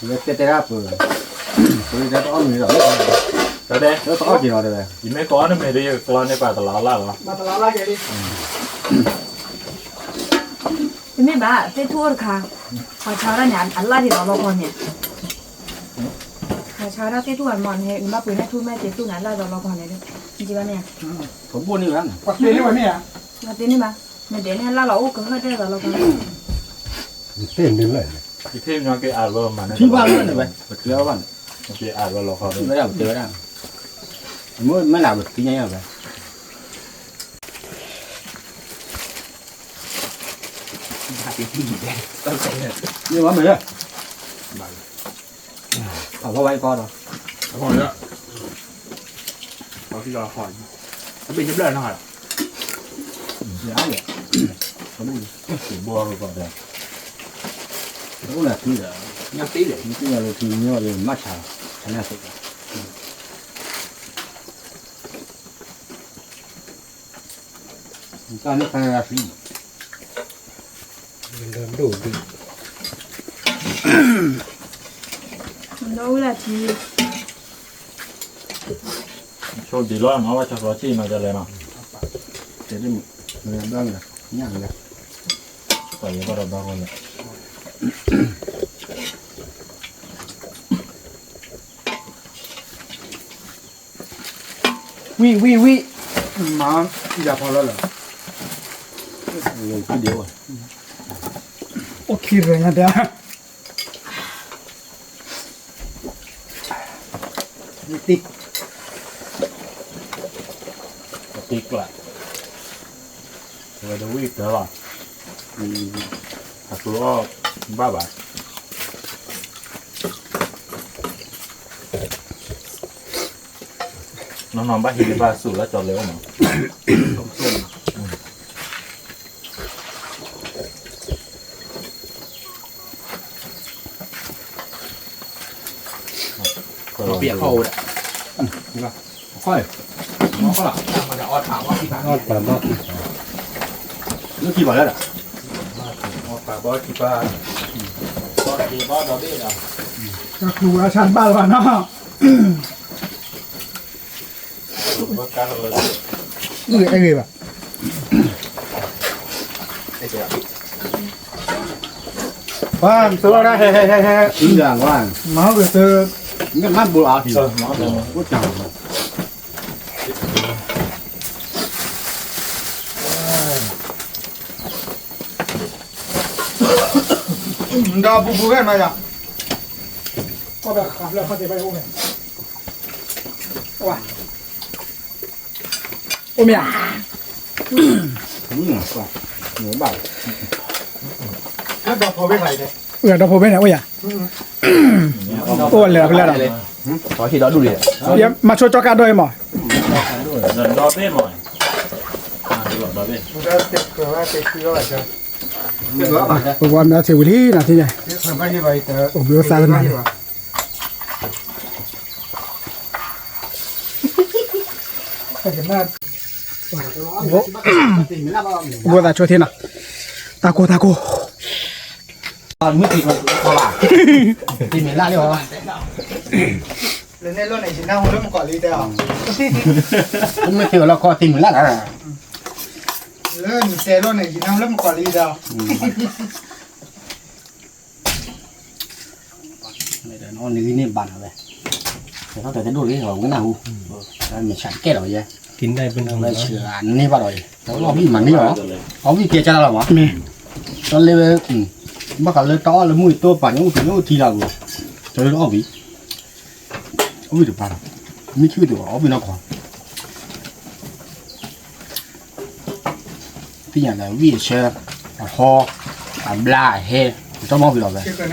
တဲတဲဒၣ်ပှၤ, ပှၤတဲတအီၣ်မ့ၤလီၤ, တၢ်တဲ, တအီၣ်က့ၤလီၤတဲဝဲ, ယမ့ၢ်ကိးအီၣ်နမ့ၤဒီးယကကျီန့ၢ်ပှၤတလီၤလၢ်လီၤ, တမ့ၢ်ဘၣ် သ့ၣ်ထူၣ်အိၣ်တခါ, ပှၤဆါဝဲဒၣ်န့ၣ် အလၢ်ဒ်သိးလီခီန့ၣ်, ပှၤဆါဝဲဒၣ်သ့ၣ်ထူၣ်အမီၤန့ၣ် နဘၣ်ပှ့ၤန့ၢ်ထူၣ်မဲာ်က့ၤသူၣ်န့ၣ် အလၢ်ဒ်သိးလီခီန့ၣ်, နကဘၣ်န့ၣ်ဧါ, ပှၤသ့န့ၢ်ဝဲမ့ၢ်ဧါ, ပှၤသ့န့ၢ်ဘၣ်, နဒဲးန့ၣ်အလၢ်လီၤအိၣ်ကဟၢၣ်ဒ်သိးလီခီန့ၣ်, ယသ့ၣ်န့ၢ်လၢ်န့ၣ်, ယသ့ၣ်ညီက့ၤအါလီၤမးန့ၣ်, ထံဘၣ်လၢန့ၣ်ဝဲ, ပတဲဘၣ်န့ၣ်, ပတဲအါလီၤလီခီ, ပတဲဝဲဒၣ်, မ့ၢ်မ့ၢ်လၢပသ့ၣ်ညါယၤဝဲ မ့ၢ်ဝဲမ့ၢ်လၢ, အဝဲဝဲကီဒီး, အဝဲ, အဘ့ၣ်တဘျၢၣ်နီၤ, ယၤ, ဘိၣ်ကီဒီး, အိၣ်လၢထံဒီး, ညါတ့ဒီး, မ့ၢ်ထံညါလၢထံညါဒီးမၤဆါ, ဆါန့ၢ်သ့, တၢ်န့ၣ်ခါန့ၣ်ရၢ်သံ, ဒိၣ်ဒိၣ်, ဒီးဝဲလၢထံ, ဆိဒံးလီၤနီၤ ဝဲဆီဖျိဆံၣ်နီၤ ကလဲၤနီၤ, တဲဒ်မုၢ်, ဘျါန့ၣ်, ညၣ်လဲၤ, ပှၤယဲဘၣ်ဒီးဘျါဃီလဲၣ်. ဝံၣ် ဝံၣ် ဝံၣ်, မၤယၤဖီလၢလၢ, အိၣ်ခံရၢညါဒၣ်, အ သ့ၣ် အသ့ၣ်ကျါ ဝဲဒၣ်ဝံၣ်တၢ်လီၤ အကျိအီၣ်ဘၣ်ဘၣ် နီၢ်နီၢ်ဘၣ်ဟံးန့ၢ်ဘၣ်ဆူၣ်လၢကၠီၤလဲၤအိၣ်မး ပယီၤခီၣ်အိၣ်ဒီး ခီၣ် ခီၣ်လီၤ အီၣ်ပာ်ဘီၣ်ခံပာ် လၢခံဘၣ်လၢဒီး အီၣ်ပာ်ဘီၣ်ခံပာ် ဘီၣ်က့ၤဘီၣ်ဒီဘ့ၣ်ဒီး တၢ်ခူဝဲဆၣ်တဘၣ်လၢၤဘၣ်နီၤ အဲဂ့ၤဘၣ် ပှၤ မၤဟီၣ်က့ၤသၢ ဒီးပူၤပူၤဝဲနီၤယၤ ကီၢ်ဘၣ်ဃးဖျၢၣ်ခီၣ်ထံးဘၣ်အိၣ်ဝဲ အိၣ်မ့ၢ်ဧါ ဒီးဖိဘ့ၣ်န့ၣ် အိၣ်ယၤ အိၣ်လဲၤဖဲလဲၣ်ဒီး မၤဆိကၠီကါဒီးအံၤမး ပဝဲမ့ၢ်ထံဝံၤလံနၤသ့ၣ်ညါ အိၣ်ဘျီသးဝဲနၤန့ၣ် ဘိသးဆိထံနီၤ တၢ်ကိၢ်တၢ်ကိၢ် မ့ၢ်တ့ၢ်လီၤ လၢန့ၣ်လီၤန့ၣ် ယနၢ်ဟူလၢမကီးလံတဲအီၤ မ့ၢ်တ့ၢ်လီၤခီတ့ၢ်မုၢ်လၢ်လၢ လၢနတဲလီၤန့ၣ် ယနၢ်ဟူလၢမကီးလံတဲအီၤ နဂံၢ်န့ၢ်ဘၣ်နၤဝဲ တၢ်တဒိၣ်လံ ဝဲနၢ်ဟူ မ့ၢ်ဆၣ်တကဲလီၤယဲ န့ၢ်ဘၣ်ဒီးယဲ တၢ်လၢအီၣ်ဘံၣ်မၤန့ၢ်လီၤ အီၣ်ဘံၣ်ကဲကၢ်လီၤမး တၢ်လၢဝဲ ဘၣ်ဃးလၢတၢ်အီၣ်လၢမုၢ်အတိၢ်ပာ်ညိၣ်အိၣ်ထံညိၣ်အိၣ်ထံလီၤပူၤ တၢ်လၢအီၣ်ဘံၣ် အီၣ်ဘံၣ်တပၤလီၤ မ့ၢ်ထံၣ်ဝဲတဘၣ် အီၣ်ဘံၣ်နီၢ်ကီၢ် သ့ၣ်ညါလၢဝံၣ်အဆၢ အဟီ အဘျါအဟဲ တၢ်မီၢ်ဖံးလီၤဝဲ အီၣ်တီၢ်လီၤ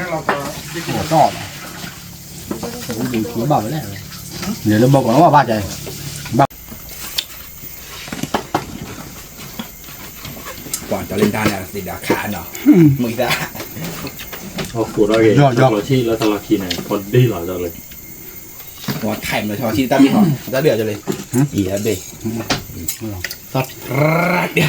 ဝံၣ်ဒိၣ်က့ဘၣ်ဝဲလဲၣ် လဲၤလၢဘီကီးနီၢ်ဘၣ်ကဲ ဘၣ် ကွၢ်တၢ်လၢဒါန့ၣ် သ့ၣ်ဒၣ်ခါနီၤ မုၢ်သၣ် ဟီၣ်ခိၣ်ဒီးဂ့ၤ လီၤဆံလၢတၢ်လီၢ်ခံန့ၣ် ကီဒ်လီၤဒီးလၢ ဝါထံၣ်မ့ၢ်ထီၣ်ထံတၢ်ဘ့ၣ်ဟီၣ် တၢ်ဘ့ၣ်အီၤကလံ အံၤအဘ့ၣ် သၢ ဘ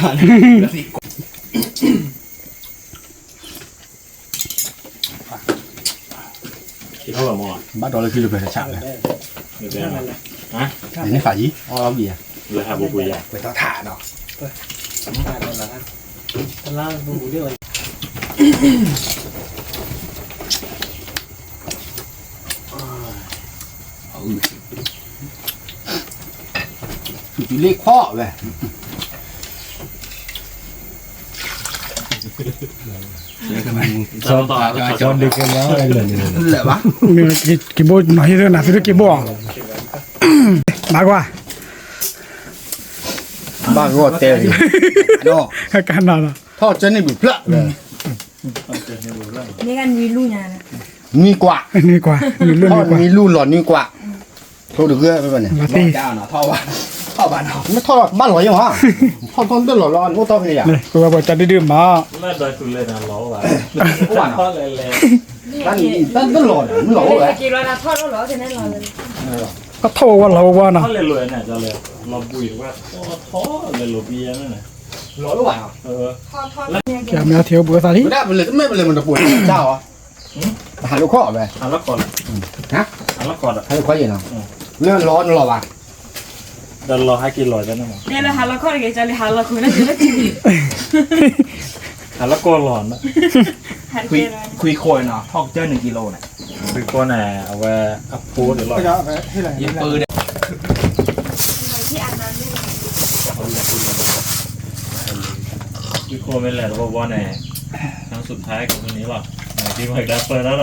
ၣ်ဒီးလၢခံလၢပှဲၤတဆၣ်ဝဲ န့ၣ်ဖးယံၤ အီၣ်လီၤဘံၣ်ယၤ လၢဟးပူၤပူၤယၤ ပှဲၤထီၣ်ထးနီၤ သုးတုၤလ့ခွီၣ်ဝဲ က့ၤဘိနီၤဟံၣ်သနာ်သုတက့ၤဘိအီၤ မၤကွၢ် ဘၣ်ဂီၢ်တဲလံ ကနၤနီၤ ထီၣ်ကၢန့ၢ်ဘုးဖျၢၣ် နွံကွၢ် နွံကွၢ် နွံလူၢ် နွံလူၢ်လီၤနွံကွၢ် ထိတဂၢၢ်ဖဲန့ၣ် မ့ၢ်ထီၣ်ဘၣ်လီၤယဲၢ်မး ထီၣ်ထီၣ်ဒၢၣ်လီၤလီၤ အိၣ်တီၢ်ဖဲန့ၣ်ယါ ပဝဲပှၤကၢဒုဒုမး တၢ်ဒၢၣ်လီၤ မ့ၢ်လီၤအိၣ်ဝဲ တၢ်ထီၣ်ဝဲဝဲလီၤဝဲဝဲနီၤ လီၤအိၣ်ဘၣ်နီၤ ကဲမ့ၢ်ထံၣ်အိၣ်ဘှံးသးလံ တမ့ၢ်ပလဲၤမတပိာ်တၢ်အီၤ ဟးလိာ်ခီၣ်ဝဲ ဟးလိာ်ခီၣ်လီၤ ဟးလိာ်ခီၣ်ဒီး ဟးလိာ်ခီၣ်ယဲၢ်နီၤ လၢလီၤနလီၤဘၣ် ဒီးလီၤဟဲက့ၤလီၤန့ၣ်မး တဲလၢဟးလိာ်ခီၣ်တဂ့ၤ ကၢ်လံဟးလိာ်ခီၣ်န့ၣ်လၢထံ ဟးလိာ်ကီၢ်လီၤန့ၣ် ခွံခွီနီၤ ထီၣ်ကတၢၢ်နံၣ်ကံလိန့ၣ် ခွံခွီန့ၣ် အဝဲအဖိဒၣ်လီၤ ယပၢဒီး ခွံခွီမ့ၢ်လဲၤတဘီဘီန့ၣ် ครั้งสุดท้ายของวันนี้หรอ ဒီးပၢဒၣ်လီၤလံ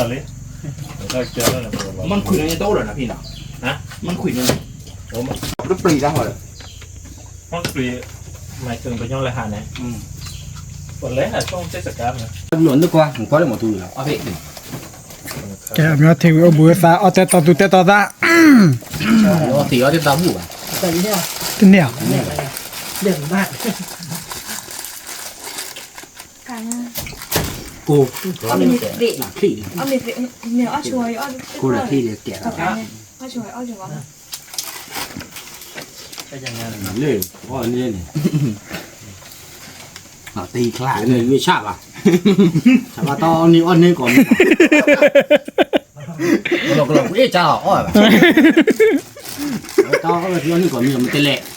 မ့ၢ်ခွံန့ၣ်တအိၣ်လၢၤနၤဖံနီၤ ဟါ မ့ၢ်ခွံန့ၣ်, တပျံၤတၢ်ဟီဒီး, မ့ၢ်ခွံ, မၤကၢပညီလဲၤဟးန့ၣ်, ပလဲၤဟးဆိတစကါန့ၣ်, လီၤနကွၢ်ကွၢ်လၢမတူၤလီၤ, ကဲ အမျိုးထံဝံၤအိၣ်ဘှံးသး အီၣ်တဲတီသူတဲတီသး, အီၣ်တဲတီဘၣ်, တန့ၢ်ဧါ, ကိၢ်, ကိၢ်လၢကဲး, လၢအီၣ်န့ၣ်န့ၣ်, တံချါန့ၣ် ယွၤဆၣ်ဘၣ်, ဆၣ်ဘၣ်တၢ်အီၣ်န့ၢ်အီၣ်န့ၢ်ကိးမံၤ, ကလီကလီကွံာ်အ့ၣ်ကၢအီၣ်ဘၣ်, တၢ်အီၣ်န့ၢ်အီၣ်န့ၢ်ကိးမံၤ မ့ၢ်တလဲၤ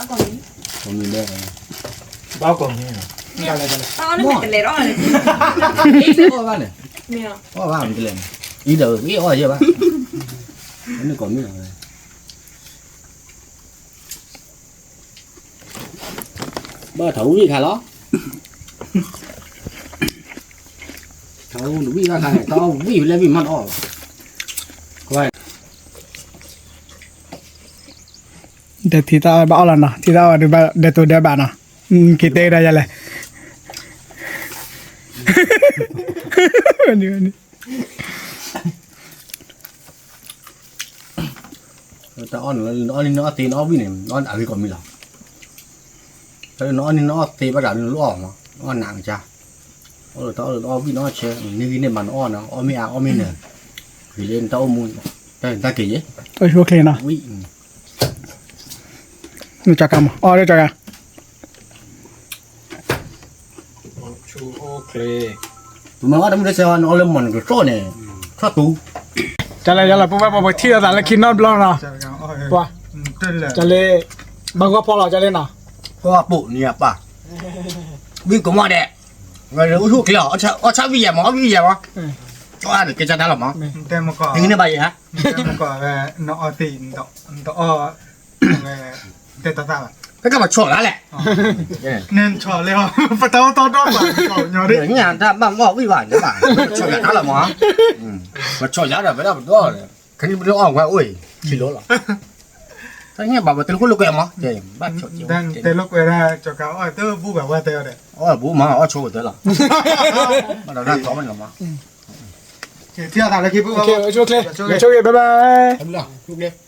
ကိးမံၤဒဲး, ဘၣ်ကိးမံၤ, တၢ်အီၣ်န့ၢ်မ့ၢ်တလဲၤဒီး, အီၣ်ဘၣ်န့ၣ်, အီၣ်ဘၣ်မ့ၢ်တလဲၤန့ၣ်, အံၤဒီးအ့ၣ်အီၣ်ယဲဘၣ်, န့ၢ်ကိးမံၤလီၤ, ဘၣ်ထးဝံၣ်ခါလီၤ, ထးဝံၣ်ဘၣ်ခါန့ၣ် တၢ်အီၣ်ဝံၣ်ဖဲလဲၣ်ဝံၣ်မးတအီၣ်ဘၣ်, ဒီးထံၣ်တၢ်အီၣ်ဘၣ်အီၣ်လီၤနီၤ, ထံၣ်တၢ်အီၣ်ဘၣ်ဒုးဘၣ်ဒဲးတိၤဒဲးဘၣ်နီၤ, က့ၤတဲကဒါယဲလဲၣ် တၢ်အီၣ်န့ၣ် နအီၣ်န့ၢ်နအီၣ်သ့ နအီၣ်ဝံၣ်န့ၣ် နအီၣ်အဂ့ၤကိးမံၤလီၤ, နအီၣ်န့ၢ်နအီၣ်သ့ဘၣ်တၢ်နလိၣ်အီၣ်မး နအီၣ်နးကစၢ်, အီၣ်လၢတၢ်အီၣ်လၢနအီၣ်ဝံၣ်နအီၣ်ဆၢ နဂံၢ်န့ၢ်ဘၣ်နအီၣ်နီၤ အီၣ်မ့ၢ်အါအီၣ်မ့ၢ်နၢၤ, ဂ့ၤလၢနတၢ်အိၣ်မူ, တၢ်က့ၤယဲ, အိၣ်ဆူၣ်အိၣ်ချ့နီၤ, ဝံၣ် နကၠီကါမး အီၣ်လၢကၠီကါ, ပမ့ၢ်အီၣ်တမုၢ်တဆဲးဝဲ နအီၣ်လၢမီၢ်နကတြီၢ်န့ၣ်, ထီၣ်တူ, ကၠီလဲၣ်ကၠီလဲၣ် ပဝဲပှၤပထံၣ်လိာ်သးလၢခံနီတဘျီနီၤ, ပှၤ, ကၠီလဲၣ်, ဘၣ်ဂီၢ်ဖီလီၤ ကၠီလဲၣ်နီၤ, ပှၤပိာ်နံၤအပၢ်, ဝံၣ်ကမီၣ်ဒဲး, ဝဲလၢအိၣ်ဆူၣ်အိၣ်ချ့လီၤ အီၣ်ဆၣ်ဝံၣ်ယဲမး အီၣ်ဝံၣ်ယဲမး, အီၣ်န့ၣ်ကဲကၢတၢ်လီၤမး, ဟံးန့ၢ်ဘၣ်ယဲဧါ, နအီၣ်သ့, နတအီၣ်, တဲတၢ်သၣ်ဘၣ်, ဖဲကပဆီၣ်လၢလဲၣ်, နဆီၣ်လၢ, ပတၢ်အိၣ်တီဒီးပှၤ, ညါတၢ်ဘၣ်မီၣ်ဝံၣ်ဘၣ်န့ၣ်ဘၣ်, ပဆီၣ်ယၤတၢ်လီၤမး, ပဆီၣ်ယၤဒီးပဒၣ်ပဒီ, ခဲနံၣ်ပဒိၣ်အီၣ်ဝဲအိၣ်အံၤ, ထံၣ်လိာ်လီၤ, တၢ်ညါဘၣ်ပတဲလိာ်ကွဲမး, ဘၣ်, တဲလိာ်ကွဲဒၣ်ကၠီကါအီၣ်တဘူၣ်ဘၣ်ဝဲတဲအီၤဒီး, အီၣ်ဘူၣ်မး အီၣ်ဆိကတၢၢ်လီၤ, ဘၣ်ဒီးတၢ်တီမးလီၤမး, ထံၣ်အသးလၢခံပူၤ, ဆိကတၢၢ်, ဆိကတၢၢ် bye bye.